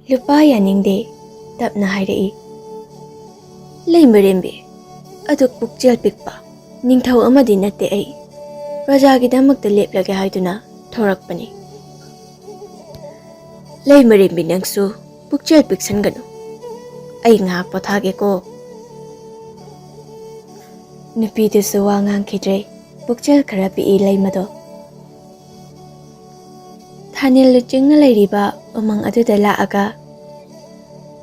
ꯂꯨꯄꯥ ꯌꯥꯅꯤꯡꯗꯦ, ꯇꯞꯅ ꯍꯥꯏꯔꯛꯏ꯫ "ꯂꯩꯃꯔꯦꯝꯕꯤ, ꯑꯗꯨꯛ ꯄꯨꯛꯆꯦꯜ ꯄꯤꯛꯄ ꯅꯤꯡꯊꯧ ꯑꯃꯗꯤ ꯅꯠꯇꯦ ꯑꯩ꯫ ꯄ꯭ꯔꯖꯥꯒꯤꯗꯃꯛꯇ ꯂꯦꯞꯂꯒꯦ ꯍꯥꯏꯗꯨꯅ ꯊꯣꯔꯛꯄꯅꯤ꯫" "ꯂꯩꯃꯔꯦꯝꯕꯤ, ꯅꯪꯁꯨ ꯄꯨꯛꯆꯦꯜ ꯄꯤꯛꯁꯟꯒꯅꯨ꯫ ꯑꯩ ꯉꯥꯏꯍꯥꯛ ꯄꯣꯊꯥꯒꯦꯀꯣ꯫" ꯅꯨꯄꯤꯗꯨꯁꯨ ꯋꯥ ꯉꯥꯡꯈꯤꯗ꯭ꯔꯦ꯫ ꯄꯨꯛꯆꯦꯜ ꯈꯔ ꯄꯤꯛꯏ ꯂꯩꯃꯗꯣ꯫ ꯊꯥꯅꯤꯜ ꯂꯨꯆꯤꯡꯅ ꯂꯩꯔꯤꯕ ꯎꯃꯪ ꯑꯗꯨꯗ ꯂꯥꯛꯑꯒ,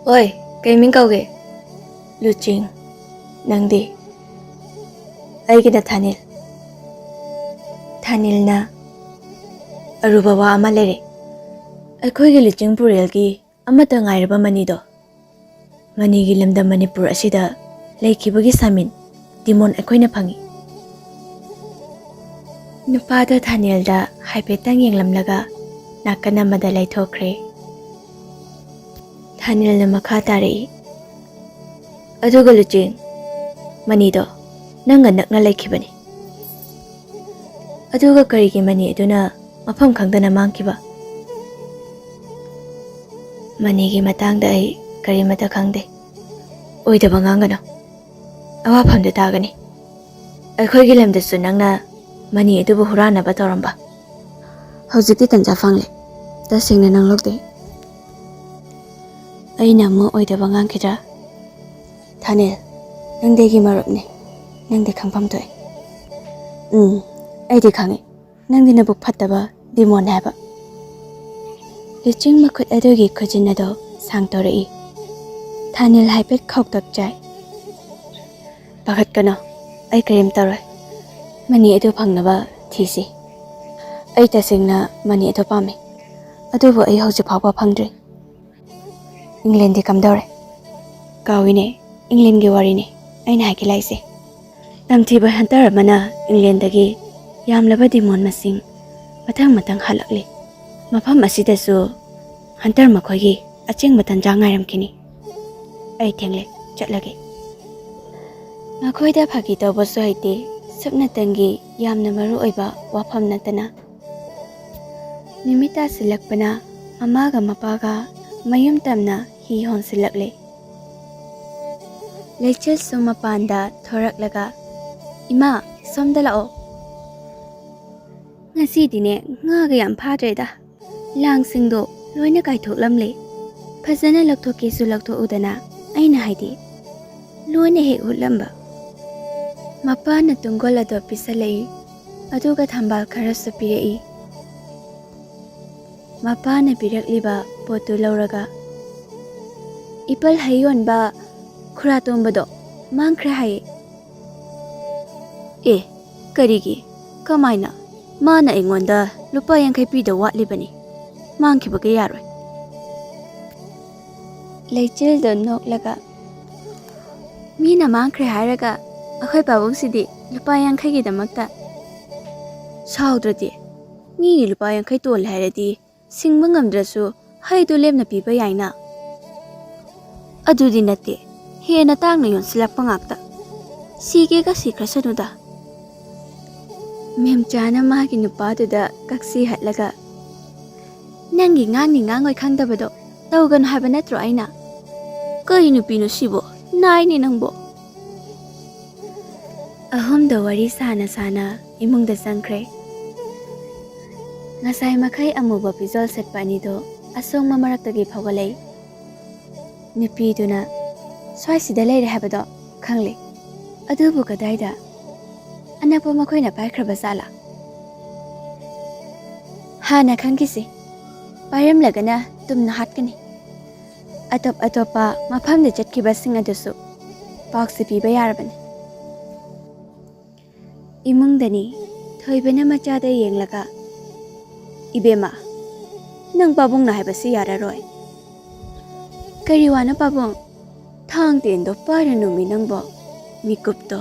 "ꯑꯣꯏ, ꯀꯩ ꯃꯤꯡ ꯀꯧꯒꯦ?" "ꯂꯨꯆꯤꯡ꯫ ꯅꯪꯗꯤ?" "ꯑꯩꯒꯤꯅ ꯊꯥꯅꯤꯜ꯫" ꯊꯥꯅꯤꯜꯅ, "ꯑꯔꯨꯕ ꯋꯥ ꯑꯃ ꯂꯩꯔꯦ꯫ ꯑꯩꯈꯣꯏꯒꯤ ꯂꯨꯆꯤꯡ ꯄꯨꯔꯦꯜꯒꯤ ꯑꯃꯠꯇ ꯉꯥꯏꯔꯕ ꯃꯅꯤꯗꯣ, ꯃꯅꯤꯒꯤ ꯂꯝꯗꯝ ꯃꯅꯤꯄꯨꯔ ꯑꯁꯤꯗ ꯂꯩꯈꯤꯕꯒꯤ ꯁꯥꯃꯤꯟ ꯗꯤꯃꯣꯟ ꯑꯩꯈꯣꯏꯅ ꯐꯪꯏ꯫" ꯅꯨꯄꯥꯗꯣ ꯊꯥꯅꯤꯜꯗ ꯍꯥꯏꯐꯦꯠꯇꯪ ꯌꯦꯡꯂꯝꯂꯒ ꯅꯥꯀꯟ ꯑꯃꯗ ꯂꯩꯊꯣꯛꯈ꯭ꯔꯦ꯫ ꯊꯥꯅꯤꯜꯅ ꯃꯈꯥ ꯇꯥꯔꯛꯏ, "ꯑꯗꯨꯒ ꯂꯨꯆꯤꯡ, ꯃꯅꯤꯗꯣ ꯅꯪꯒ ꯅꯛꯅ ꯂꯩꯈꯤꯕꯅꯤ꯫ ꯑꯗꯨꯒ ꯀꯔꯤꯒꯤ ꯃꯅꯤ ꯑꯗꯨꯅ ꯃꯐꯝ ꯈꯪꯗꯅ ꯃꯥꯡꯈꯤꯕ?" "ꯃꯅꯤꯒꯤ ꯃꯇꯥꯡꯗ ꯑꯩ ꯀꯔꯤꯃꯠꯇ ꯈꯪꯗꯦ꯫ ꯑꯣꯏꯗꯕ ꯉꯥꯡꯒꯅꯨ꯫ ꯑꯋꯥꯐꯝꯗ ꯇꯥꯒꯅꯤ꯫ ꯑꯩꯈꯣꯏꯒꯤ ꯂꯝꯗꯁꯨ ꯅꯪꯅ ꯃꯅꯤ ꯑꯗꯨꯕꯨ ꯍꯨꯔꯥꯟꯅꯕ ꯇꯧꯔꯝꯕ꯫ ꯍꯧꯖꯤꯛꯇꯤ ꯇꯟꯖꯥ ꯐꯪꯂꯦ꯫ ꯇꯁꯦꯡꯅ ꯅꯪ ꯂꯧꯗꯦ꯫" "ꯑꯩꯅ ꯑꯃꯨꯛ ꯑꯣꯏꯗꯕ ꯉꯥꯡꯈꯤꯗ꯭ꯔꯥ?" "ꯊꯥꯅꯤꯜ, ꯅꯪꯗꯤ ꯑꯩꯒꯤ ꯃꯔꯨꯞꯅꯤ꯫ ꯅꯪꯗꯤ ꯈꯪꯐꯝ ꯊꯣꯛꯏ꯫" "ꯎꯝ, ꯑꯩꯗꯤ ꯈꯪꯏ꯫ ꯅꯪꯗꯤ ꯅꯕꯨꯛ ꯐꯠꯇꯕ ꯗꯤꯃꯣꯟꯅꯦ ꯍꯥꯏꯕ꯫" ꯂꯨꯆꯤꯡ ꯃꯈꯨꯠ ꯑꯗꯨꯒꯤ ꯈꯨꯖꯤꯟ ꯑꯗꯨ ꯁꯥꯡꯗꯣꯔꯛꯏ꯫ ꯊꯥꯅꯤꯜ ꯍꯥꯏꯐꯦꯠ ꯈꯧꯇꯛ ꯆꯥꯏ꯫ "ꯄꯥꯈꯠꯀꯅꯨ, ꯑꯩ ꯀꯔꯤꯝ ꯇꯧꯔꯣꯏ꯫ ꯃꯅꯤ ꯑꯗꯨ ꯐꯪꯅꯕ ꯊꯤꯁꯤ꯫ ꯑꯩ ꯇꯁꯦꯡꯅ ꯃꯅꯤ ꯑꯗꯨ ꯄꯥꯝꯃꯤ, ꯑꯗꯨꯕꯨ ꯑꯩ ꯍꯧꯖꯤꯛ ꯐꯥꯎꯕ ꯐꯪꯗ꯭ꯔꯤ꯫" "ꯏꯪꯂꯦꯟꯗꯤ ꯀꯝꯗꯧꯔꯦ?" ꯀꯥꯎꯏꯅꯦ, ꯏꯪꯂꯦꯟꯒꯤ ꯋꯥꯔꯤꯅꯦ ꯑꯩꯅ ꯍꯥꯏꯒꯦ ꯂꯥꯛꯏꯁꯦ꯫ ꯇꯝꯊꯤꯕ ꯍꯟꯇꯔ ꯑꯃꯅ ꯏꯪꯂꯦꯟꯗꯒꯤ ꯌꯥꯝꯂꯕ ꯗꯤꯃꯣꯟ ꯃꯁꯤꯡ ꯃꯊꯪ ꯃꯊꯪ ꯍꯜꯂꯛꯂꯤ꯫ ꯃꯐꯝ ꯑꯁꯤꯗꯁꯨ ꯍꯟꯇꯔ ꯃꯈꯣꯏꯒꯤ ꯑꯆꯦꯡꯕ ꯇꯟꯖꯥ ꯉꯥꯏꯔꯝꯈꯤꯅꯤ꯫ ꯑꯩ ꯊꯦꯡꯂꯦ, ꯆꯠꯂꯒꯦ꯫ ꯃꯈꯣꯏꯗ ꯐꯥꯒꯤ ꯇꯧꯕꯁꯨ ꯍꯩꯇꯦ, ꯁꯨꯞꯅꯇꯪꯒꯤ ꯌꯥꯝꯅ ꯃꯔꯨ ꯑꯣꯏꯕ ꯋꯥꯐꯝ ꯅꯠꯇꯅ꯫ ꯅꯨꯃꯤꯠ ꯇꯥꯁꯤꯜꯂꯛꯄꯅ ꯃꯃꯥꯒ ꯃꯄꯥꯒ ꯃꯌꯨꯝ ꯇꯝꯅ ꯍꯤ ꯍꯣꯟꯁꯤꯜꯂꯛꯂꯦ꯫ ꯂꯩꯆꯤꯜꯁꯨ ꯃꯄꯥꯟꯗ ꯊꯣꯔꯛꯂꯒ, "ꯏꯃꯥ, ꯁꯣꯝꯗ ꯂꯥꯛꯑꯣ꯫ ꯉꯁꯤꯗꯤꯅꯦ ꯉꯥꯒ ꯌꯥꯝ ꯐꯥꯗ꯭ꯔꯦꯗ꯫ ꯂꯥꯡꯁꯤꯡꯗꯣ ꯂꯣꯏꯅ ꯀꯥꯏꯊꯣꯛꯂꯝꯂꯦ꯫ ꯐꯖꯅ ꯂꯧꯊꯣꯛꯀꯦꯁꯨ ꯂꯧꯊꯣꯛꯎꯗꯅ, ꯑꯩꯅ ꯍꯥꯏꯗꯤ ꯂꯣꯏꯅ ꯍꯦꯛ ꯍꯨꯠꯂꯝꯕ꯫" ꯃꯄꯥꯅ ꯇꯨꯡꯒꯣꯜ ꯑꯗꯣ ꯄꯤꯁꯜꯂꯛꯏ, ꯑꯗꯨꯒ ꯊꯝꯕꯥꯜ ꯈꯔꯁꯨ ꯄꯤꯔꯛꯏ꯫ ꯃꯄꯥꯅ ꯄꯤꯔꯛꯂꯤꯕ ꯄꯣꯠꯇꯨ ꯂꯧꯔꯒ, "ꯏꯄꯜ ꯍꯩ ꯌꯣꯟꯕ ꯈꯨꯔꯥꯇꯣꯝꯕꯗꯣ ꯃꯥꯡꯈ꯭ꯔꯦ ꯍꯥꯏꯌꯦ꯫" "ꯑꯦ, ꯀꯔꯤꯒꯤ? ꯀꯃꯥꯏꯅ? ꯃꯥꯅ ꯑꯩꯉꯣꯟꯗ ꯂꯨꯄꯥ ꯌꯥꯡꯈꯩ ꯄꯤꯗꯧ ꯋꯥꯠꯂꯤꯕꯅꯤ꯫ ꯃꯥꯡꯈꯤꯕꯒ ꯌꯥꯔꯣꯏ꯫" ꯂꯩꯆꯤꯜꯗꯣ ꯅꯣꯛꯂꯒ, "ꯃꯤꯅ ꯃꯥꯡꯈ꯭ꯔꯦ ꯍꯥꯏꯔꯒ ꯑꯩꯈꯣꯏ ꯄꯥꯕꯨꯡꯁꯤꯗꯤ ꯂꯨꯄꯥ ꯌꯥꯡꯈꯩꯒꯤꯗꯃꯛꯇ ꯁꯥꯎꯗ꯭ꯔꯗꯤ? ꯃꯤꯒꯤ ꯂꯨꯄꯥ ꯌꯥꯡꯈꯩ ꯇꯣꯜꯂꯦ ꯍꯥꯏꯔꯗꯤ ꯁꯤꯡꯕ ꯉꯝꯗ꯭ꯔꯁꯨ ꯍꯩꯗꯨ ꯂꯦꯝꯅ ꯄꯤꯕ ꯌꯥꯏꯅ꯫" "ꯑꯗꯨꯗꯤ ꯅꯠꯇꯦ, ꯍꯦꯟꯅ ꯇꯥꯡꯅ ꯌꯣꯟꯁꯤꯜꯂꯛꯄ ꯉꯥꯛꯇ꯫ ꯁꯤꯒꯦꯒ ꯁꯤꯈ꯭ꯔꯁꯅꯨꯗ꯫" ꯃꯦꯝꯆꯥꯅ ꯃꯥꯒꯤ ꯅꯨꯄꯥꯗꯨꯗ ꯀꯛꯁꯤ ꯍꯠꯂꯒ, "ꯅꯪꯒꯤ ꯉꯥꯡꯅꯤ ꯉꯥꯡꯉꯣꯏ ꯈꯪꯗꯕꯗꯣ ꯇꯧꯒꯅꯨ ꯍꯥꯏꯕ ꯅꯠꯇ꯭ꯔꯣ ꯑꯩꯅ?" "ꯀꯩ ꯅꯨꯄꯤꯅꯣ ꯁꯤꯕꯣ? ꯅꯥꯏꯅꯦ ꯅꯪꯕꯣ꯫" ꯑꯍꯨꯝꯗꯣ ꯋꯥꯔꯤ ꯁꯥꯅ ꯁꯥꯅ ꯏꯃꯨꯡꯗ ꯆꯪꯈ꯭ꯔꯦ꯫ ꯉꯁꯥꯏ ꯃꯈꯩ ꯑꯃꯨꯕ ꯐꯤꯖꯣꯜ ꯁꯦꯠꯄ ꯑꯅꯤꯗꯣ ꯑꯁꯣꯡꯕ ꯃꯔꯛꯇꯒꯤ ꯐꯥꯎꯒꯠꯂꯛꯏ꯫ ꯅꯨꯄꯤꯗꯨꯅ, "ꯁ꯭ꯋꯥꯏꯁꯤꯗ ꯂꯩꯔꯦ ꯍꯥꯏꯕꯗꯣ ꯈꯪꯂꯦ꯫ ꯑꯗꯨꯕꯨ ꯀꯗꯥꯏꯗ? ꯑꯅꯛꯄ ꯃꯈꯣꯏꯅ ꯄꯥꯏꯈ꯭ꯔꯕ ꯖꯥꯠꯂꯥ? ꯍꯥꯟꯅ ꯈꯪꯈꯤꯁꯤ꯫ ꯄꯥꯏꯔꯝꯂꯒꯅ ꯇꯨꯝꯅ ꯍꯥꯠꯀꯅꯤ꯫ ꯑꯇꯣꯞ ꯑꯇꯣꯞꯄ ꯃꯐꯝꯗ ꯆꯠꯈꯤꯕꯁꯤꯡ ꯑꯗꯨꯁꯨ ꯄꯥꯎꯁꯦ ꯄꯤꯕ ꯌꯥꯔꯕꯅꯤ꯫" ꯏꯃꯨꯡꯗꯅꯤ꯫ ꯊꯣꯏꯕꯅ ꯃꯆꯥꯗ ꯌꯦꯡꯂꯒ, "ꯏꯕꯦꯝꯃ, ꯅꯪ ꯄꯥꯕꯨꯡꯅ ꯍꯥꯏꯕꯁꯤ ꯌꯥꯔꯔꯣꯏ꯫" "ꯀꯔꯤ ꯋꯥꯅꯣ ꯄꯥꯕꯨꯡ?" ꯊꯥꯡ ꯇꯦꯟꯗꯣ ꯄꯥꯏꯔꯅꯨꯃꯤ ꯅꯪꯕꯣ꯫ ꯃꯤꯀꯨꯞꯇꯣ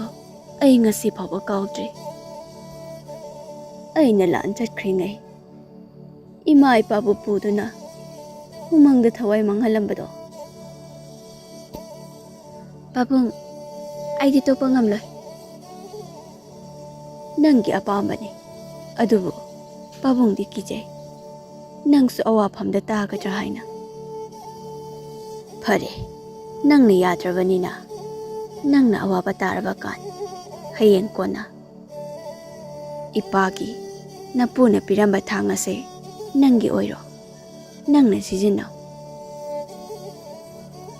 ꯑꯩ ꯉꯁꯤ ꯐꯥꯎꯕ ꯀꯥꯎꯗ꯭ꯔꯤ꯫ ꯑꯩꯅ ꯂꯥꯟ ꯆꯠꯈ꯭ꯔꯤꯉꯩ ꯏꯃꯥ ꯏꯄꯥꯕꯨ ꯄꯨꯗꯨꯅ ꯎꯃꯪꯗ ꯊꯋꯥꯏ ꯃꯥꯡꯍꯜꯂꯝꯕꯗꯣ꯫ ꯄꯥꯕꯨꯡ, ꯑꯩꯗꯤ ꯇꯣꯛꯄ ꯉꯝꯂꯣꯏ꯫ ꯅꯪꯒꯤ ꯑꯄꯥꯝꯕꯅꯤ, ꯑꯗꯨꯕꯨ ꯄꯥꯕꯨꯡꯗꯤ ꯀꯤꯖꯩ꯫ ꯅꯪꯁꯨ ꯑꯋꯥꯐꯝꯗ ꯇꯥꯒꯗ꯭ꯔꯥ ꯍꯥꯏꯅ꯫ ꯐꯔꯦ, ꯅꯪꯅ ꯌꯥꯗ꯭ꯔꯕꯅꯤꯅ ꯅꯪꯅ ꯑꯋꯥꯕ ꯇꯥꯔꯕ ꯀꯥꯟ ꯍꯌꯦꯡ ꯀꯣꯟꯅ ꯏꯄꯥꯒꯤ, ꯅꯄꯨꯅ ꯄꯤꯔꯝꯕ ꯊꯥꯡ ꯑꯁꯦ ꯅꯪꯒꯤ ꯑꯣꯏꯔꯣ, ꯅꯪꯅ ꯁꯤꯖꯤꯟꯅꯧ꯫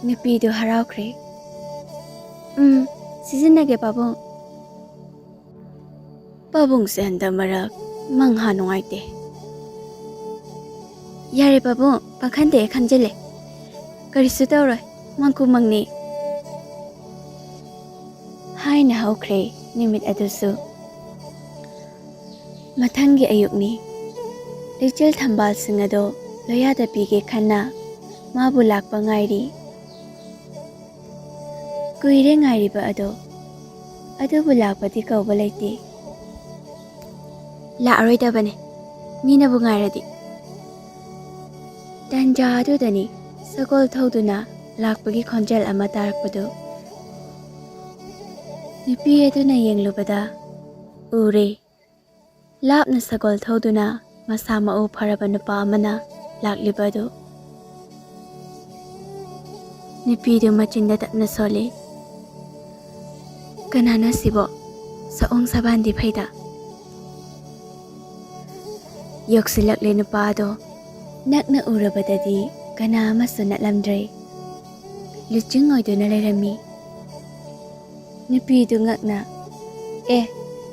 ꯅꯨꯄꯤꯗꯨ ꯍꯔꯥꯎꯈ꯭ꯔꯦ꯫ "ꯎꯝ, ꯁꯤꯖꯤꯟꯅꯒꯦ ꯄꯥꯕꯨꯡ꯫" ꯄꯥꯕꯨꯡꯁꯦ ꯍꯟꯗꯛ ꯃꯔꯛ ꯃꯪꯍꯥ ꯅꯨꯡꯉꯥꯏꯇꯦ꯫ "ꯌꯥꯔꯦ ꯄꯥꯕꯨꯡ, ꯄꯥꯈꯟꯗꯦ ꯈꯟꯖꯤꯜꯂꯦ꯫ ꯀꯔꯤꯁꯨ ꯇꯧꯔꯣꯏ, ꯃꯪꯀꯨ ꯃꯪꯅꯤ꯫" ꯍꯥꯏꯅ ꯍꯧꯈ꯭ꯔꯦ ꯅꯨꯃꯤꯠ ꯑꯗꯨꯁꯨ꯫ ꯃꯊꯪꯒꯤ ꯑꯌꯨꯛꯅꯤ꯫ ꯂꯩꯆꯤꯜ ꯊꯝꯕꯥꯜꯁꯤꯡ ꯑꯗꯣ ꯂꯣꯌꯥꯗ ꯄꯤꯒꯦ ꯈꯟꯅ ꯃꯥꯕꯨ ꯂꯥꯛꯄ ꯉꯥꯏꯔꯤ꯫ ꯀꯨꯏꯔꯦ ꯉꯥꯏꯔꯤꯕ ꯑꯗꯣ, ꯑꯗꯨꯕꯨ ꯂꯥꯛꯄꯗꯤ ꯀꯧꯕ ꯂꯩꯇꯦ꯫ ꯂꯥꯛꯑꯔꯣꯏꯗꯕꯅꯦ, ꯃꯤꯅꯕꯨ ꯉꯥꯏꯔꯗꯤ꯫ ꯇꯟꯖꯥ ꯑꯗꯨꯗꯅꯤ ꯁꯒꯣꯜ ꯊꯧꯗꯨꯅ ꯂꯥꯛꯄꯒꯤ ꯈꯣꯟꯖꯦꯜ ꯑꯃ ꯇꯥꯔꯛꯄꯗꯨ꯫ ꯅꯨꯄꯤ ꯑꯗꯨꯅ ꯌꯦꯡꯂꯨꯕꯗ ꯎꯔꯦ, ꯂꯥꯞꯅ ꯁꯒꯣꯜ ꯊꯧꯗꯨꯅ ꯃꯁꯥ ꯃꯎ ꯐꯔꯕ ꯅꯨꯄꯥ ꯑꯃꯅ ꯂꯥꯛꯂꯤꯕ ꯑꯗꯨ꯫ ꯅꯨꯄꯤꯗꯨ ꯃꯆꯤꯟꯗ ꯇꯞꯅ ꯁꯣꯜꯂꯤ꯫ "ꯀꯅꯥꯅꯣ ꯁꯤꯕꯣ? ꯁꯑꯣꯡ ꯁꯕꯥꯟꯗꯤ ꯐꯩꯗ꯫" ꯌꯧꯁꯤꯜꯂꯛꯂꯦ ꯅꯨꯄꯥꯗꯣ꯫ ꯅꯛꯅ ꯎꯔꯕꯗꯗꯤ ꯀꯅꯥ ꯑꯃꯁꯨ ꯅꯠꯂꯝꯗ꯭ꯔꯦ꯫ ꯂꯨꯆꯤꯡ ꯑꯣꯏꯗꯨꯅ ꯂꯩꯔꯝꯃꯤ꯫ ꯅꯨꯄꯤꯗꯨ ꯉꯛꯅ, "ꯑꯦ,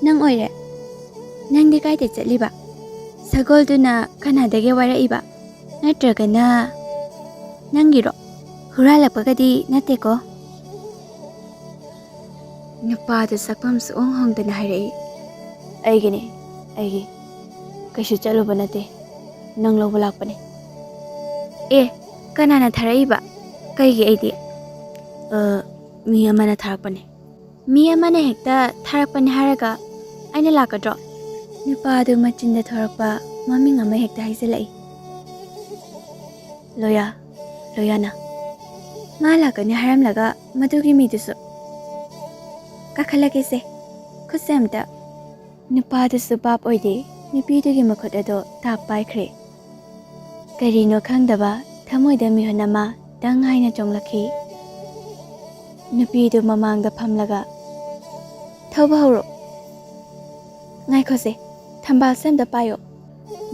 ꯅꯪ ꯑꯣꯏꯔꯦ? ꯅꯪꯗꯤ ꯀꯥꯏꯗ ꯆꯠꯂꯤꯕ? ꯁꯒꯣꯜꯗꯨꯅ ꯀꯅꯥꯗꯒꯤ ꯋꯥꯏꯔꯛꯏꯕ? ꯅꯠꯇ꯭ꯔꯒꯅ ꯅꯪꯒꯤꯔꯣ? ꯍꯨꯔꯥꯜꯂꯛꯄꯒꯗꯤ ꯅꯠꯇꯦꯀꯣ?" ꯅꯨꯄꯥꯗꯨ ꯁꯛꯐꯝ ꯁꯨꯛꯍꯣꯡ ꯍꯣꯡꯗꯅ ꯍꯥꯏꯔꯛꯏ, "ꯑꯩꯒꯤꯅꯦ, ꯑꯩꯒꯤ꯫ ꯀꯩꯁꯨ ꯆꯠꯂꯨꯕ ꯅꯠꯇꯦ, ꯅꯪ ꯂꯧꯕ ꯂꯥꯛꯄꯅꯦ꯫" "ꯑꯦ, ꯀꯅꯥꯅ ꯊꯥꯔꯛꯏꯕ? ꯀꯩꯒꯤ ꯑꯩꯗꯤ?" "ꯑ, ꯃꯤ ꯑꯃꯅ ꯊꯥꯔꯛꯄꯅꯦ꯫" "ꯃꯤ ꯑꯃꯅ ꯍꯦꯛꯇ ꯊꯥꯔꯛꯄꯅꯦ ꯍꯥꯏꯔꯒ ꯑꯩꯅ ꯂꯥꯛꯀꯗ꯭ꯔꯣ?" ꯅꯨꯄꯥꯗꯨ ꯃꯆꯤꯟꯗ ꯊꯣꯔꯛꯄ ꯃꯃꯤꯡ ꯑꯃ ꯍꯦꯛꯇ ꯍꯥꯏꯖꯤꯜꯂꯛꯏ꯫ "ꯂꯣꯌꯥ, ꯂꯣꯌꯥꯅ ꯃꯥ ꯂꯥꯛꯀꯅꯤ ꯍꯥꯏꯔꯝꯂꯒ ꯃꯗꯨꯒꯤ ꯃꯤꯗꯨꯁꯨ꯫ ꯀꯥꯈꯠꯂꯒꯦꯁꯦ, ꯈꯨꯠꯁꯦ ꯑꯝꯇ꯫" ꯅꯨꯄꯥꯗꯨꯁꯨ ꯚꯥꯞ ꯑꯣꯏꯗꯦ, ꯅꯨꯄꯤꯗꯨꯒꯤ ꯃꯈꯨꯠ ꯑꯗꯣ ꯇꯥꯞ ꯄꯥꯏꯈ꯭ꯔꯦ꯫ ꯀꯔꯤꯅꯣ ꯈꯪꯗꯕ ꯊꯃꯣꯏꯗ ꯃꯤꯍꯨꯟ ꯑꯃ ꯗꯪ ꯍꯥꯏꯅ ꯆꯣꯡꯂꯛꯈꯤ꯫ ꯅꯨꯄꯤꯗꯨ ꯃꯃꯥꯡꯗ ꯐꯝꯂꯒ, "ꯊꯧꯕ ꯍꯧꯔꯣ꯫" "ꯉꯥꯏꯈꯣꯁꯦ, ꯊꯝꯕꯥꯜꯁꯦ ꯑꯝꯇ ꯄꯥꯏꯌꯣ꯫"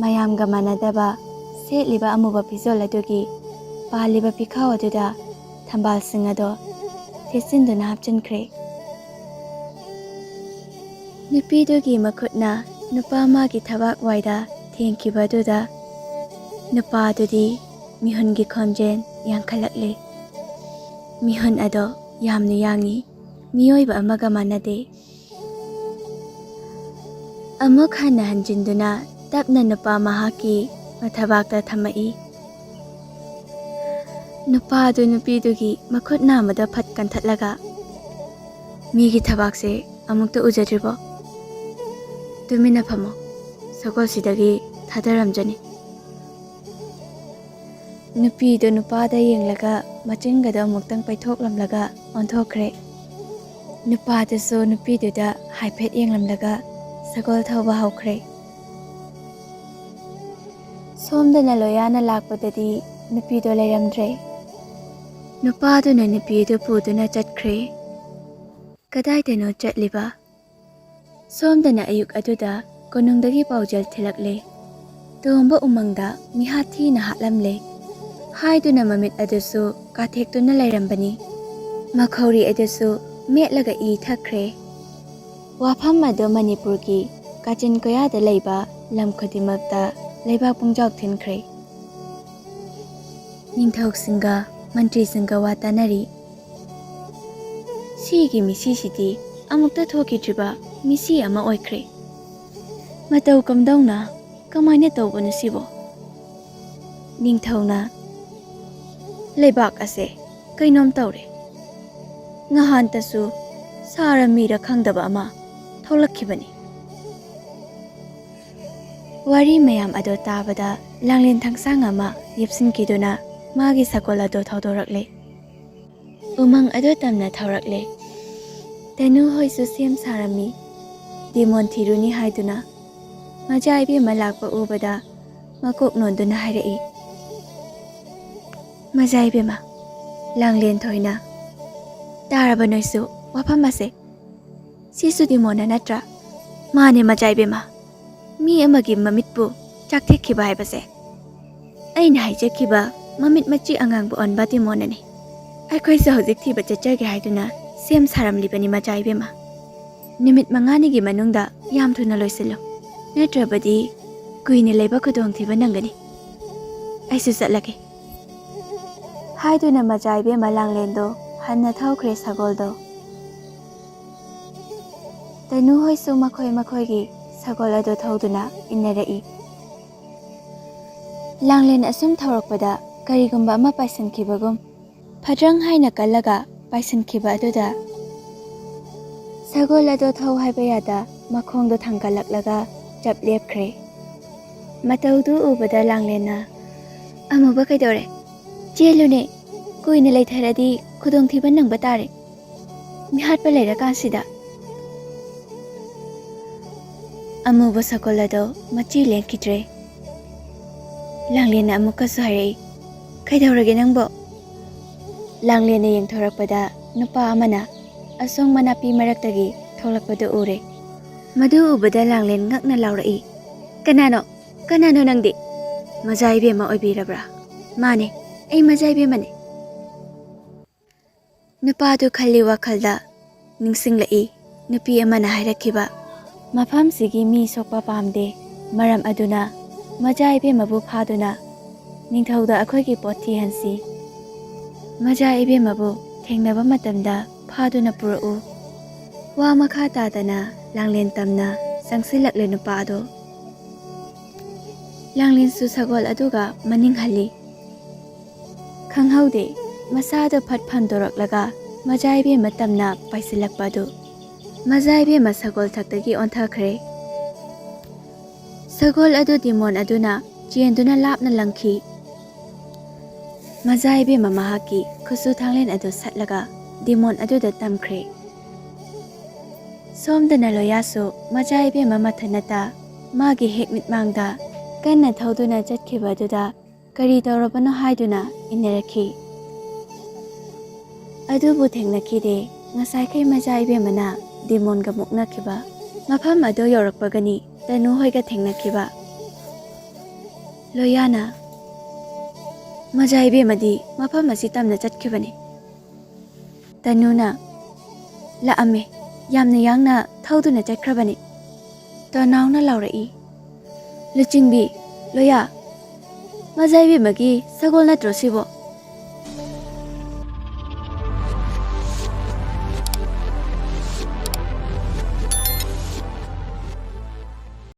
ꯃꯌꯥꯝꯒ ꯃꯥꯟꯅꯗꯕ ꯁꯦꯠꯂꯤꯕ ꯑꯃꯨꯕ ꯐꯤꯖꯣꯜ ꯑꯗꯨꯒꯤ ꯄꯥꯜꯂꯤꯕ ꯐꯤꯈꯥꯎ ꯑꯗꯨꯗ ꯊꯝꯕꯥꯜꯁꯤꯡ ꯑꯗꯣ ꯊꯦꯠꯆꯤꯟꯗꯨꯅ ꯍꯥꯞꯆꯤꯟꯈ꯭ꯔꯦ꯫ ꯅꯨꯄꯤꯗꯨꯒꯤ ꯃꯈꯨꯠꯅ ꯅꯨꯄꯥ ꯑꯃꯒꯤ ꯊꯕꯥꯛ ꯋꯥꯏꯗ ꯊꯦꯡꯈꯤꯕ ꯑꯗꯨꯗ ꯅꯨꯄꯥꯗꯨꯗꯤ ꯃꯤꯍꯨꯟꯒꯤ ꯈꯣꯟꯖꯦꯜ ꯌꯥꯡꯈꯠꯂꯛꯂꯦ꯫ ꯃꯤꯍꯨꯟ ꯑꯗꯣ ꯌꯥꯝꯅ ꯌꯥꯡꯏ, ꯃꯤꯑꯣꯏꯕ ꯑꯃꯒ ꯃꯥꯟꯅꯗꯦ꯫ ꯑꯃꯨꯛ ꯍꯟꯅ ꯍꯟꯖꯤꯟꯗꯨꯅ ꯇꯞꯅ ꯅꯨꯄꯥ ꯃꯍꯥꯛꯀꯤ ꯃꯊꯕꯥꯛꯇ ꯊꯝꯃꯛꯏ꯫ ꯅꯨꯄꯥ ꯑꯗꯨ ꯅꯨꯄꯤꯗꯨꯒꯤ ꯃꯈꯨꯠ ꯅꯥꯝꯃꯗ ꯐꯠ ꯀꯟꯊꯠꯂꯒ, "ꯃꯤꯒꯤ ꯊꯕꯥꯛꯁꯦ ꯑꯃꯨꯛꯇ ꯎꯖꯗ꯭ꯔꯤꯕꯣ? ꯇꯨꯃꯤꯟꯅ ꯐꯝꯃꯣ, ꯁꯒꯣꯜꯁꯤꯗꯒꯤ ꯊꯥꯗꯔꯝꯖꯅꯤ꯫" ꯅꯨꯄꯤꯗꯨ ꯅꯨꯄꯥꯗ ꯌꯦꯡꯂꯒ ꯃꯆꯤꯟꯒꯗꯣ ꯑꯃꯨꯛꯇꯪ ꯄꯩꯊꯣꯛꯂꯝꯂꯒ ꯑꯣꯟꯊꯣꯛꯈ꯭ꯔꯦ꯫ ꯅꯨꯄꯥꯗꯨꯁꯨ ꯅꯨꯄꯤꯗꯨꯗ ꯍꯥꯏꯐꯦꯠ ꯌꯦꯡꯂꯝꯂꯒ ꯁꯒꯣꯜ ꯊꯧꯕ ꯍꯧꯈ꯭ꯔꯦ꯫ ꯁꯣꯝꯗꯅ ꯂꯣꯌꯥꯅ ꯂꯥꯛꯄꯗꯗꯤ ꯅꯨꯄꯤꯗꯣ ꯂꯩꯔꯝꯗ꯭ꯔꯦ꯫ ꯅꯨꯄꯥꯗꯨꯅ ꯅꯨꯄꯤ ꯑꯗꯨ ꯄꯨꯗꯨꯅ ꯆꯠꯈ꯭ꯔꯦ꯫ ꯀꯗꯥꯏꯗꯅꯣ ꯆꯠꯂꯤꯕ? ꯁꯣꯝꯗꯅ ꯑꯌꯨꯛ ꯑꯗꯨꯗ ꯀꯣꯅꯨꯡꯗꯒꯤ ꯄꯥꯎꯖꯦꯜ ꯊꯤꯜꯂꯛꯂꯦ꯫ ꯇꯣꯝꯕ ꯎꯃꯪꯗ ꯃꯤꯍꯥꯠ ꯊꯤꯅ ꯍꯥꯠꯂꯝꯂꯦ ꯍꯥꯏꯗꯨꯅ ꯃꯃꯤꯠ ꯑꯗꯨꯁꯨ ꯀꯥꯊꯦꯛꯇꯨꯅ ꯂꯩꯔꯝꯕꯅꯤ꯫ ꯃꯈꯧꯔꯤ ꯑꯗꯨꯁꯨ ꯃꯦꯠꯂꯒ ꯏ ꯊꯛꯈ꯭ꯔꯦ꯫ ꯋꯥꯐꯝ ꯑꯗꯨ ꯃꯅꯤꯄꯨꯔꯒꯤ ꯀꯥꯆꯤꯟ ꯀꯣꯌꯥꯗ ꯂꯩꯕ ꯂꯝ ꯈꯨꯗꯤꯡꯃꯛꯇ ꯂꯩꯕꯥꯛ ꯄꯨꯡꯖꯥꯎ ꯊꯤꯟꯈ꯭ꯔꯦ꯫ ꯅꯤꯡꯊꯧꯁꯤꯡꯒ ꯃꯟꯇ꯭ꯔꯤꯁꯤꯡꯒ ꯋꯥ ꯇꯥꯅꯔꯤ꯫ ꯁꯤꯒꯤ ꯃꯤꯁꯤꯁꯤꯗꯤ ꯑꯃꯨꯛꯇ ꯊꯣꯛꯈꯤꯗ꯭ꯔꯤꯕ ꯃꯤꯁꯤ ꯑꯃ ꯑꯣꯏꯈ꯭ꯔꯦ꯫ ꯃꯇꯧ ꯀꯝꯗꯧꯅ, ꯀꯃꯥꯏꯅ ꯇꯧꯕꯅꯣ ꯁꯤꯕꯣ? ꯅꯤꯡꯊꯧꯅ, "ꯂꯩꯕꯥꯛ ꯑꯁꯦ ꯀꯩꯅꯣꯝ ꯇꯧꯔꯦ꯫ ꯉꯍꯥꯟꯇꯁꯨ ꯁꯥꯔ ꯃꯤꯔ ꯈꯪꯗꯕ ꯑꯃ ꯊꯣꯛꯂꯛꯈꯤꯕꯅꯤ꯫ ꯋꯥꯔꯤ ꯃꯌꯥꯝ ꯑꯗꯣ ꯇꯥꯕꯗ ꯂꯥꯡꯂꯦꯟ ꯊꯥꯡꯁꯥꯡ ꯑꯃ ꯌꯦꯞꯁꯤꯟꯈꯤꯗꯨꯅ ꯃꯥꯒꯤ ꯁꯒꯣꯜ ꯑꯗꯣ ꯊꯧꯗꯣꯔꯛꯂꯦ꯫ ꯎꯃꯪ ꯑꯗꯨ ꯇꯝꯅ ꯊꯧꯔꯛꯂꯦ꯫ ꯇꯅꯨ ꯍꯣꯏꯁꯨ ꯁꯦꯝ ꯁꯥꯔꯝꯃꯤ꯫ ꯗꯤꯃꯣꯟ ꯊꯤꯔꯨꯅꯤ ꯍꯥꯏꯗꯨꯅ ꯃꯆꯥ ꯏꯕꯦꯝꯃ ꯂꯥꯛꯄ ꯎꯕꯗ ꯃꯀꯣꯛ ꯅꯣꯟꯗꯨꯅ ꯍꯥꯏꯔꯛꯏ꯫ ꯃꯆꯥ ꯏꯕꯦꯝꯃ, ꯂꯥꯡꯂꯦꯟ ꯊꯣꯏꯅ꯫ ꯇꯥꯔꯕ ꯅꯣꯏꯁꯨ ꯋꯥꯐꯝ ꯑꯁꯦ? ꯁꯤꯁꯨ ꯗꯤꯃꯣꯟꯅ ꯅꯠꯇ꯭ꯔꯥ? ꯃꯥꯅꯦ ꯃꯆꯥ ꯏꯕꯦꯝꯃ, ꯃꯤ ꯑꯃꯒꯤ ꯃꯃꯤꯠꯄꯨ ꯆꯥꯛꯊꯦꯛꯈꯤꯕ ꯍꯥꯏꯕꯁꯦ꯫ ꯑꯩꯅ ꯍꯥꯏꯖꯈꯤꯕ ꯃꯃꯤꯠ ꯃꯆꯤ ꯑꯉꯥꯡꯕ ꯑꯣꯟꯕ ꯗꯤꯃꯣꯟꯅꯅꯤ꯫ ꯑꯩꯈꯣꯏꯁꯨ ꯍꯧꯖꯤꯛ ꯊꯤꯕ ꯆꯠꯆꯒꯦ ꯍꯥꯏꯗꯨꯅ ꯁꯦꯝ ꯁꯥꯔꯝꯂꯤꯕꯅꯤ ꯃꯆꯥ ꯏꯕꯦꯝꯃ꯫ ꯅꯨꯃꯤꯠ ꯃꯉꯥꯅꯤꯒꯤ ꯃꯅꯨꯡꯗ ꯌꯥꯝ ꯊꯨꯅ ꯂꯣꯏꯁꯤꯜꯂꯨ, ꯅꯠꯇ꯭ꯔꯕꯗꯤ ꯀꯨꯏꯅ ꯂꯩꯕ ꯈꯨꯗꯣꯡꯊꯤꯕ ꯅꯪꯒꯅꯤ꯫ ꯑꯩꯁꯨ ꯆꯠꯂꯒꯦ꯫ ꯍꯥꯏꯗꯨꯅ ꯃꯆꯥ ꯏꯕꯦꯝꯃ ꯂꯥꯡꯂꯦꯟꯗꯣ ꯍꯟꯅ ꯊꯧꯈ꯭ꯔꯦ ꯁꯒꯣꯜꯗꯣ꯫ ꯇꯅꯨ ꯍꯣꯏꯁꯨ ꯃꯈꯣꯏ ꯃꯈꯣꯏꯒꯤ ꯁꯒꯣꯜ ꯑꯗꯨ ꯊꯧꯗꯨꯅ ꯏꯟꯅꯔꯛꯏ꯫ ꯂꯥꯡꯂꯦꯟ ꯑꯁꯨꯝ ꯊꯧꯔꯛꯄꯗ ꯀꯔꯤꯒꯨꯝꯕ ꯑꯃ ꯄꯥꯏꯁꯤꯟꯈꯤꯕꯒꯨꯝ ꯐꯗ꯭ꯔꯪ ꯍꯥꯏꯅ ꯀꯜꯂꯒ ꯄꯥꯏꯁꯤꯟꯈꯤꯕ ꯑꯗꯨꯗ ꯁꯒꯣꯜ ꯑꯗꯣ ꯊꯧ ꯍꯥꯏꯕ ꯌꯥꯗ ꯃꯈꯣꯡꯗꯣ ꯊꯥꯡꯒꯠꯂꯛꯂꯒ ꯆꯞ ꯂꯦꯞꯈ꯭ꯔꯦ꯫ ꯃꯇꯧꯗꯨ ꯎꯕꯗ ꯂꯥꯡꯂꯦꯟꯅ, "ꯑꯃꯨꯕ ꯀꯩꯗꯧꯔꯦ? ꯆꯦꯜꯂꯨꯅꯦ, ꯀꯨꯏꯅ ꯂꯩꯊꯔꯗꯤ ꯈꯨꯗꯣꯡꯊꯤꯕ ꯅꯪꯕ ꯇꯥꯔꯦ꯫ ꯃꯤꯍꯥꯠꯄ ꯂꯩꯔꯀꯥꯟꯁꯤꯗ꯫" ꯑꯃꯨꯕ ꯁꯒꯣꯜ ꯑꯗꯣ ꯃꯆꯤ ꯂꯦꯡꯈꯤꯗ꯭ꯔꯦ꯫ ꯂꯥꯡꯂꯦꯟꯅ ꯑꯃꯨꯛꯀꯁꯨ ꯍꯥꯏꯔꯛꯏ, "ꯀꯩꯗꯧꯔꯒꯦ ꯅꯪꯕꯣ?" ꯂꯥꯡꯂꯦꯟꯅ ꯌꯦꯡꯊꯣꯔꯛꯄꯗ ꯅꯨꯄꯥ ꯑꯃꯅ ꯑꯁꯣꯡꯕ ꯅꯥꯄꯤ ꯃꯔꯛꯇꯒꯤ ꯊꯣꯛꯂꯛꯄꯗꯨ ꯎꯔꯦ꯫ ꯃꯗꯨ ꯎꯕꯗ ꯂꯥꯡꯂꯦꯟ ꯉꯛꯅ ꯂꯥꯎꯔꯛꯏ, "ꯀꯅꯥꯅꯣ? ꯀꯅꯥꯅꯣ ꯅꯪꯗꯤ? ꯃꯖꯥ ꯏꯕꯦꯝꯃ ꯑꯣꯏꯕꯤꯔꯕ꯭ꯔꯥ?" "ꯃꯥꯅꯦ, ꯑꯩ ꯃꯖꯥ ꯏꯕꯦꯝꯃꯅꯦ꯫" ꯅꯨꯄꯥꯗꯨ ꯈꯜꯂꯤ ꯋꯥꯈꯜꯗ ꯅꯤꯡꯁꯤꯡꯂꯛꯏ ꯅꯨꯄꯤ ꯑꯃꯅ ꯍꯥꯏꯔꯛꯈꯤꯕ, "ꯃꯐꯝꯁꯤꯒꯤ ꯃꯤ ꯁꯣꯛꯄ ꯄꯥꯝꯗꯦ, ꯃꯔꯝ ꯑꯗꯨꯅ ꯃꯖꯥ ꯏꯕꯦꯝꯃꯕꯨ ꯐꯥꯗꯨꯅ ꯅꯤꯡꯊꯧꯗ ꯑꯩꯈꯣꯏꯒꯤ ꯄꯣꯠ ꯊꯤꯍꯟꯁꯤ꯫ ꯃꯖꯥ ꯏꯕꯦꯝꯃꯕꯨ ꯊꯦꯡꯅꯕ ꯃꯇꯝꯗ ꯐꯥꯗꯨꯅ ꯄꯨꯔꯛꯎ꯫" ꯋꯥ ꯃꯈꯥ ꯇꯥꯗꯅ ꯂꯥꯡꯂꯦꯟ ꯇꯝꯅ ꯆꯪꯁꯤꯜꯂꯛꯂꯦ ꯅꯨꯄꯥ ꯑꯗꯣ꯫ ꯂꯥꯡꯂꯦꯟꯁꯨ ꯁꯒꯣꯜ ꯑꯗꯨꯒ ꯃꯅꯤꯡ ꯍꯜꯂꯤ꯫ ꯈꯪꯍꯧꯗꯦ, ꯃꯁꯥꯗ ꯐꯠ ꯐꯟꯗꯣꯔꯛꯂꯒ ꯃꯖꯥ ꯏꯕꯦꯝꯃ ꯇꯝꯅ ꯄꯥꯏꯁꯤꯜꯂꯛꯄ ꯑꯗꯨ ꯃꯖꯥ ꯏꯕꯦꯝꯃ ꯁꯒꯣꯜ ꯊꯛꯇꯒꯤ ꯑꯣꯟꯊꯈ꯭ꯔꯦ꯫ ꯁꯒꯣꯜ ꯑꯗꯨ ꯗꯤꯃꯣꯟ ꯑꯗꯨꯅ ꯆꯦꯟꯗꯨꯅ ꯂꯥꯞꯅ ꯂꯪꯈꯤ꯫ ꯃꯖꯥ ꯏꯕꯦꯝꯃ ꯃꯍꯥꯛꯀꯤ ꯈꯨꯠꯁꯨ ꯊꯥꯡꯂꯦꯟ ꯑꯗꯨ ꯁꯠꯂꯒ ꯗꯤꯃꯣꯟ ꯑꯗꯨꯗ ꯇꯝꯈ꯭ꯔꯦ꯫ ꯁꯣꯝꯗꯅ ꯂꯣꯌꯥꯁꯨ ꯃꯖꯥ ꯏꯕꯦꯝꯃ ꯃꯊꯟꯅꯇ ꯃꯥꯒꯤ ꯍꯦꯛ ꯃꯤꯠꯃꯥꯡꯗ ꯀꯟꯅ ꯊꯧꯗꯨꯅ ꯆꯠꯈꯤꯕ ꯑꯗꯨꯗ ꯀꯔꯤ ꯇꯧꯔꯕꯅꯣ ꯍꯥꯏꯗꯨꯅ ꯏꯟꯅꯔꯛꯈꯤ꯫ ꯑꯗꯨꯕꯨ ꯊꯦꯡꯅꯈꯤꯗꯦ꯫ ꯉꯁꯥꯏꯈꯩ ꯃꯖꯥ ꯏꯕꯦꯝꯃꯅ ꯗꯤꯃꯣꯟꯒ ꯃꯨꯛꯅꯈꯤꯕ ꯃꯐꯝ ꯑꯗꯨ ꯌꯧꯔꯛꯄꯒꯅꯤ ꯇꯅꯨ ꯍꯣꯏꯒ ꯊꯦꯡꯅꯈꯤꯕ꯫ ꯂꯣꯌꯥꯅ, "ꯃꯖꯥ ꯏꯕꯦꯝꯃꯗꯤ ꯃꯐꯝ ꯑꯁꯤ ꯇꯝꯅ ꯆꯠꯈꯤꯕꯅꯤ꯫" ꯇꯅꯨꯅ, "ꯂꯥꯛꯑꯝꯃꯦ, ꯌꯥꯝꯅ ꯌꯥꯡꯅ ꯊꯧꯗꯨꯅ ꯆꯠꯈ꯭ꯔꯕꯅꯤ꯫" ꯇꯣꯅꯥꯎꯅ ꯂꯥꯎꯔꯛꯏ, "ꯂꯨꯆꯤꯡꯕꯤ, ꯂꯣꯌꯥ, ꯃꯖꯥ ꯏꯕꯦꯝꯃꯒꯤ ꯁꯒꯣꯜ ꯅꯠꯇ꯭ꯔꯣ ꯁꯤꯕꯣ?"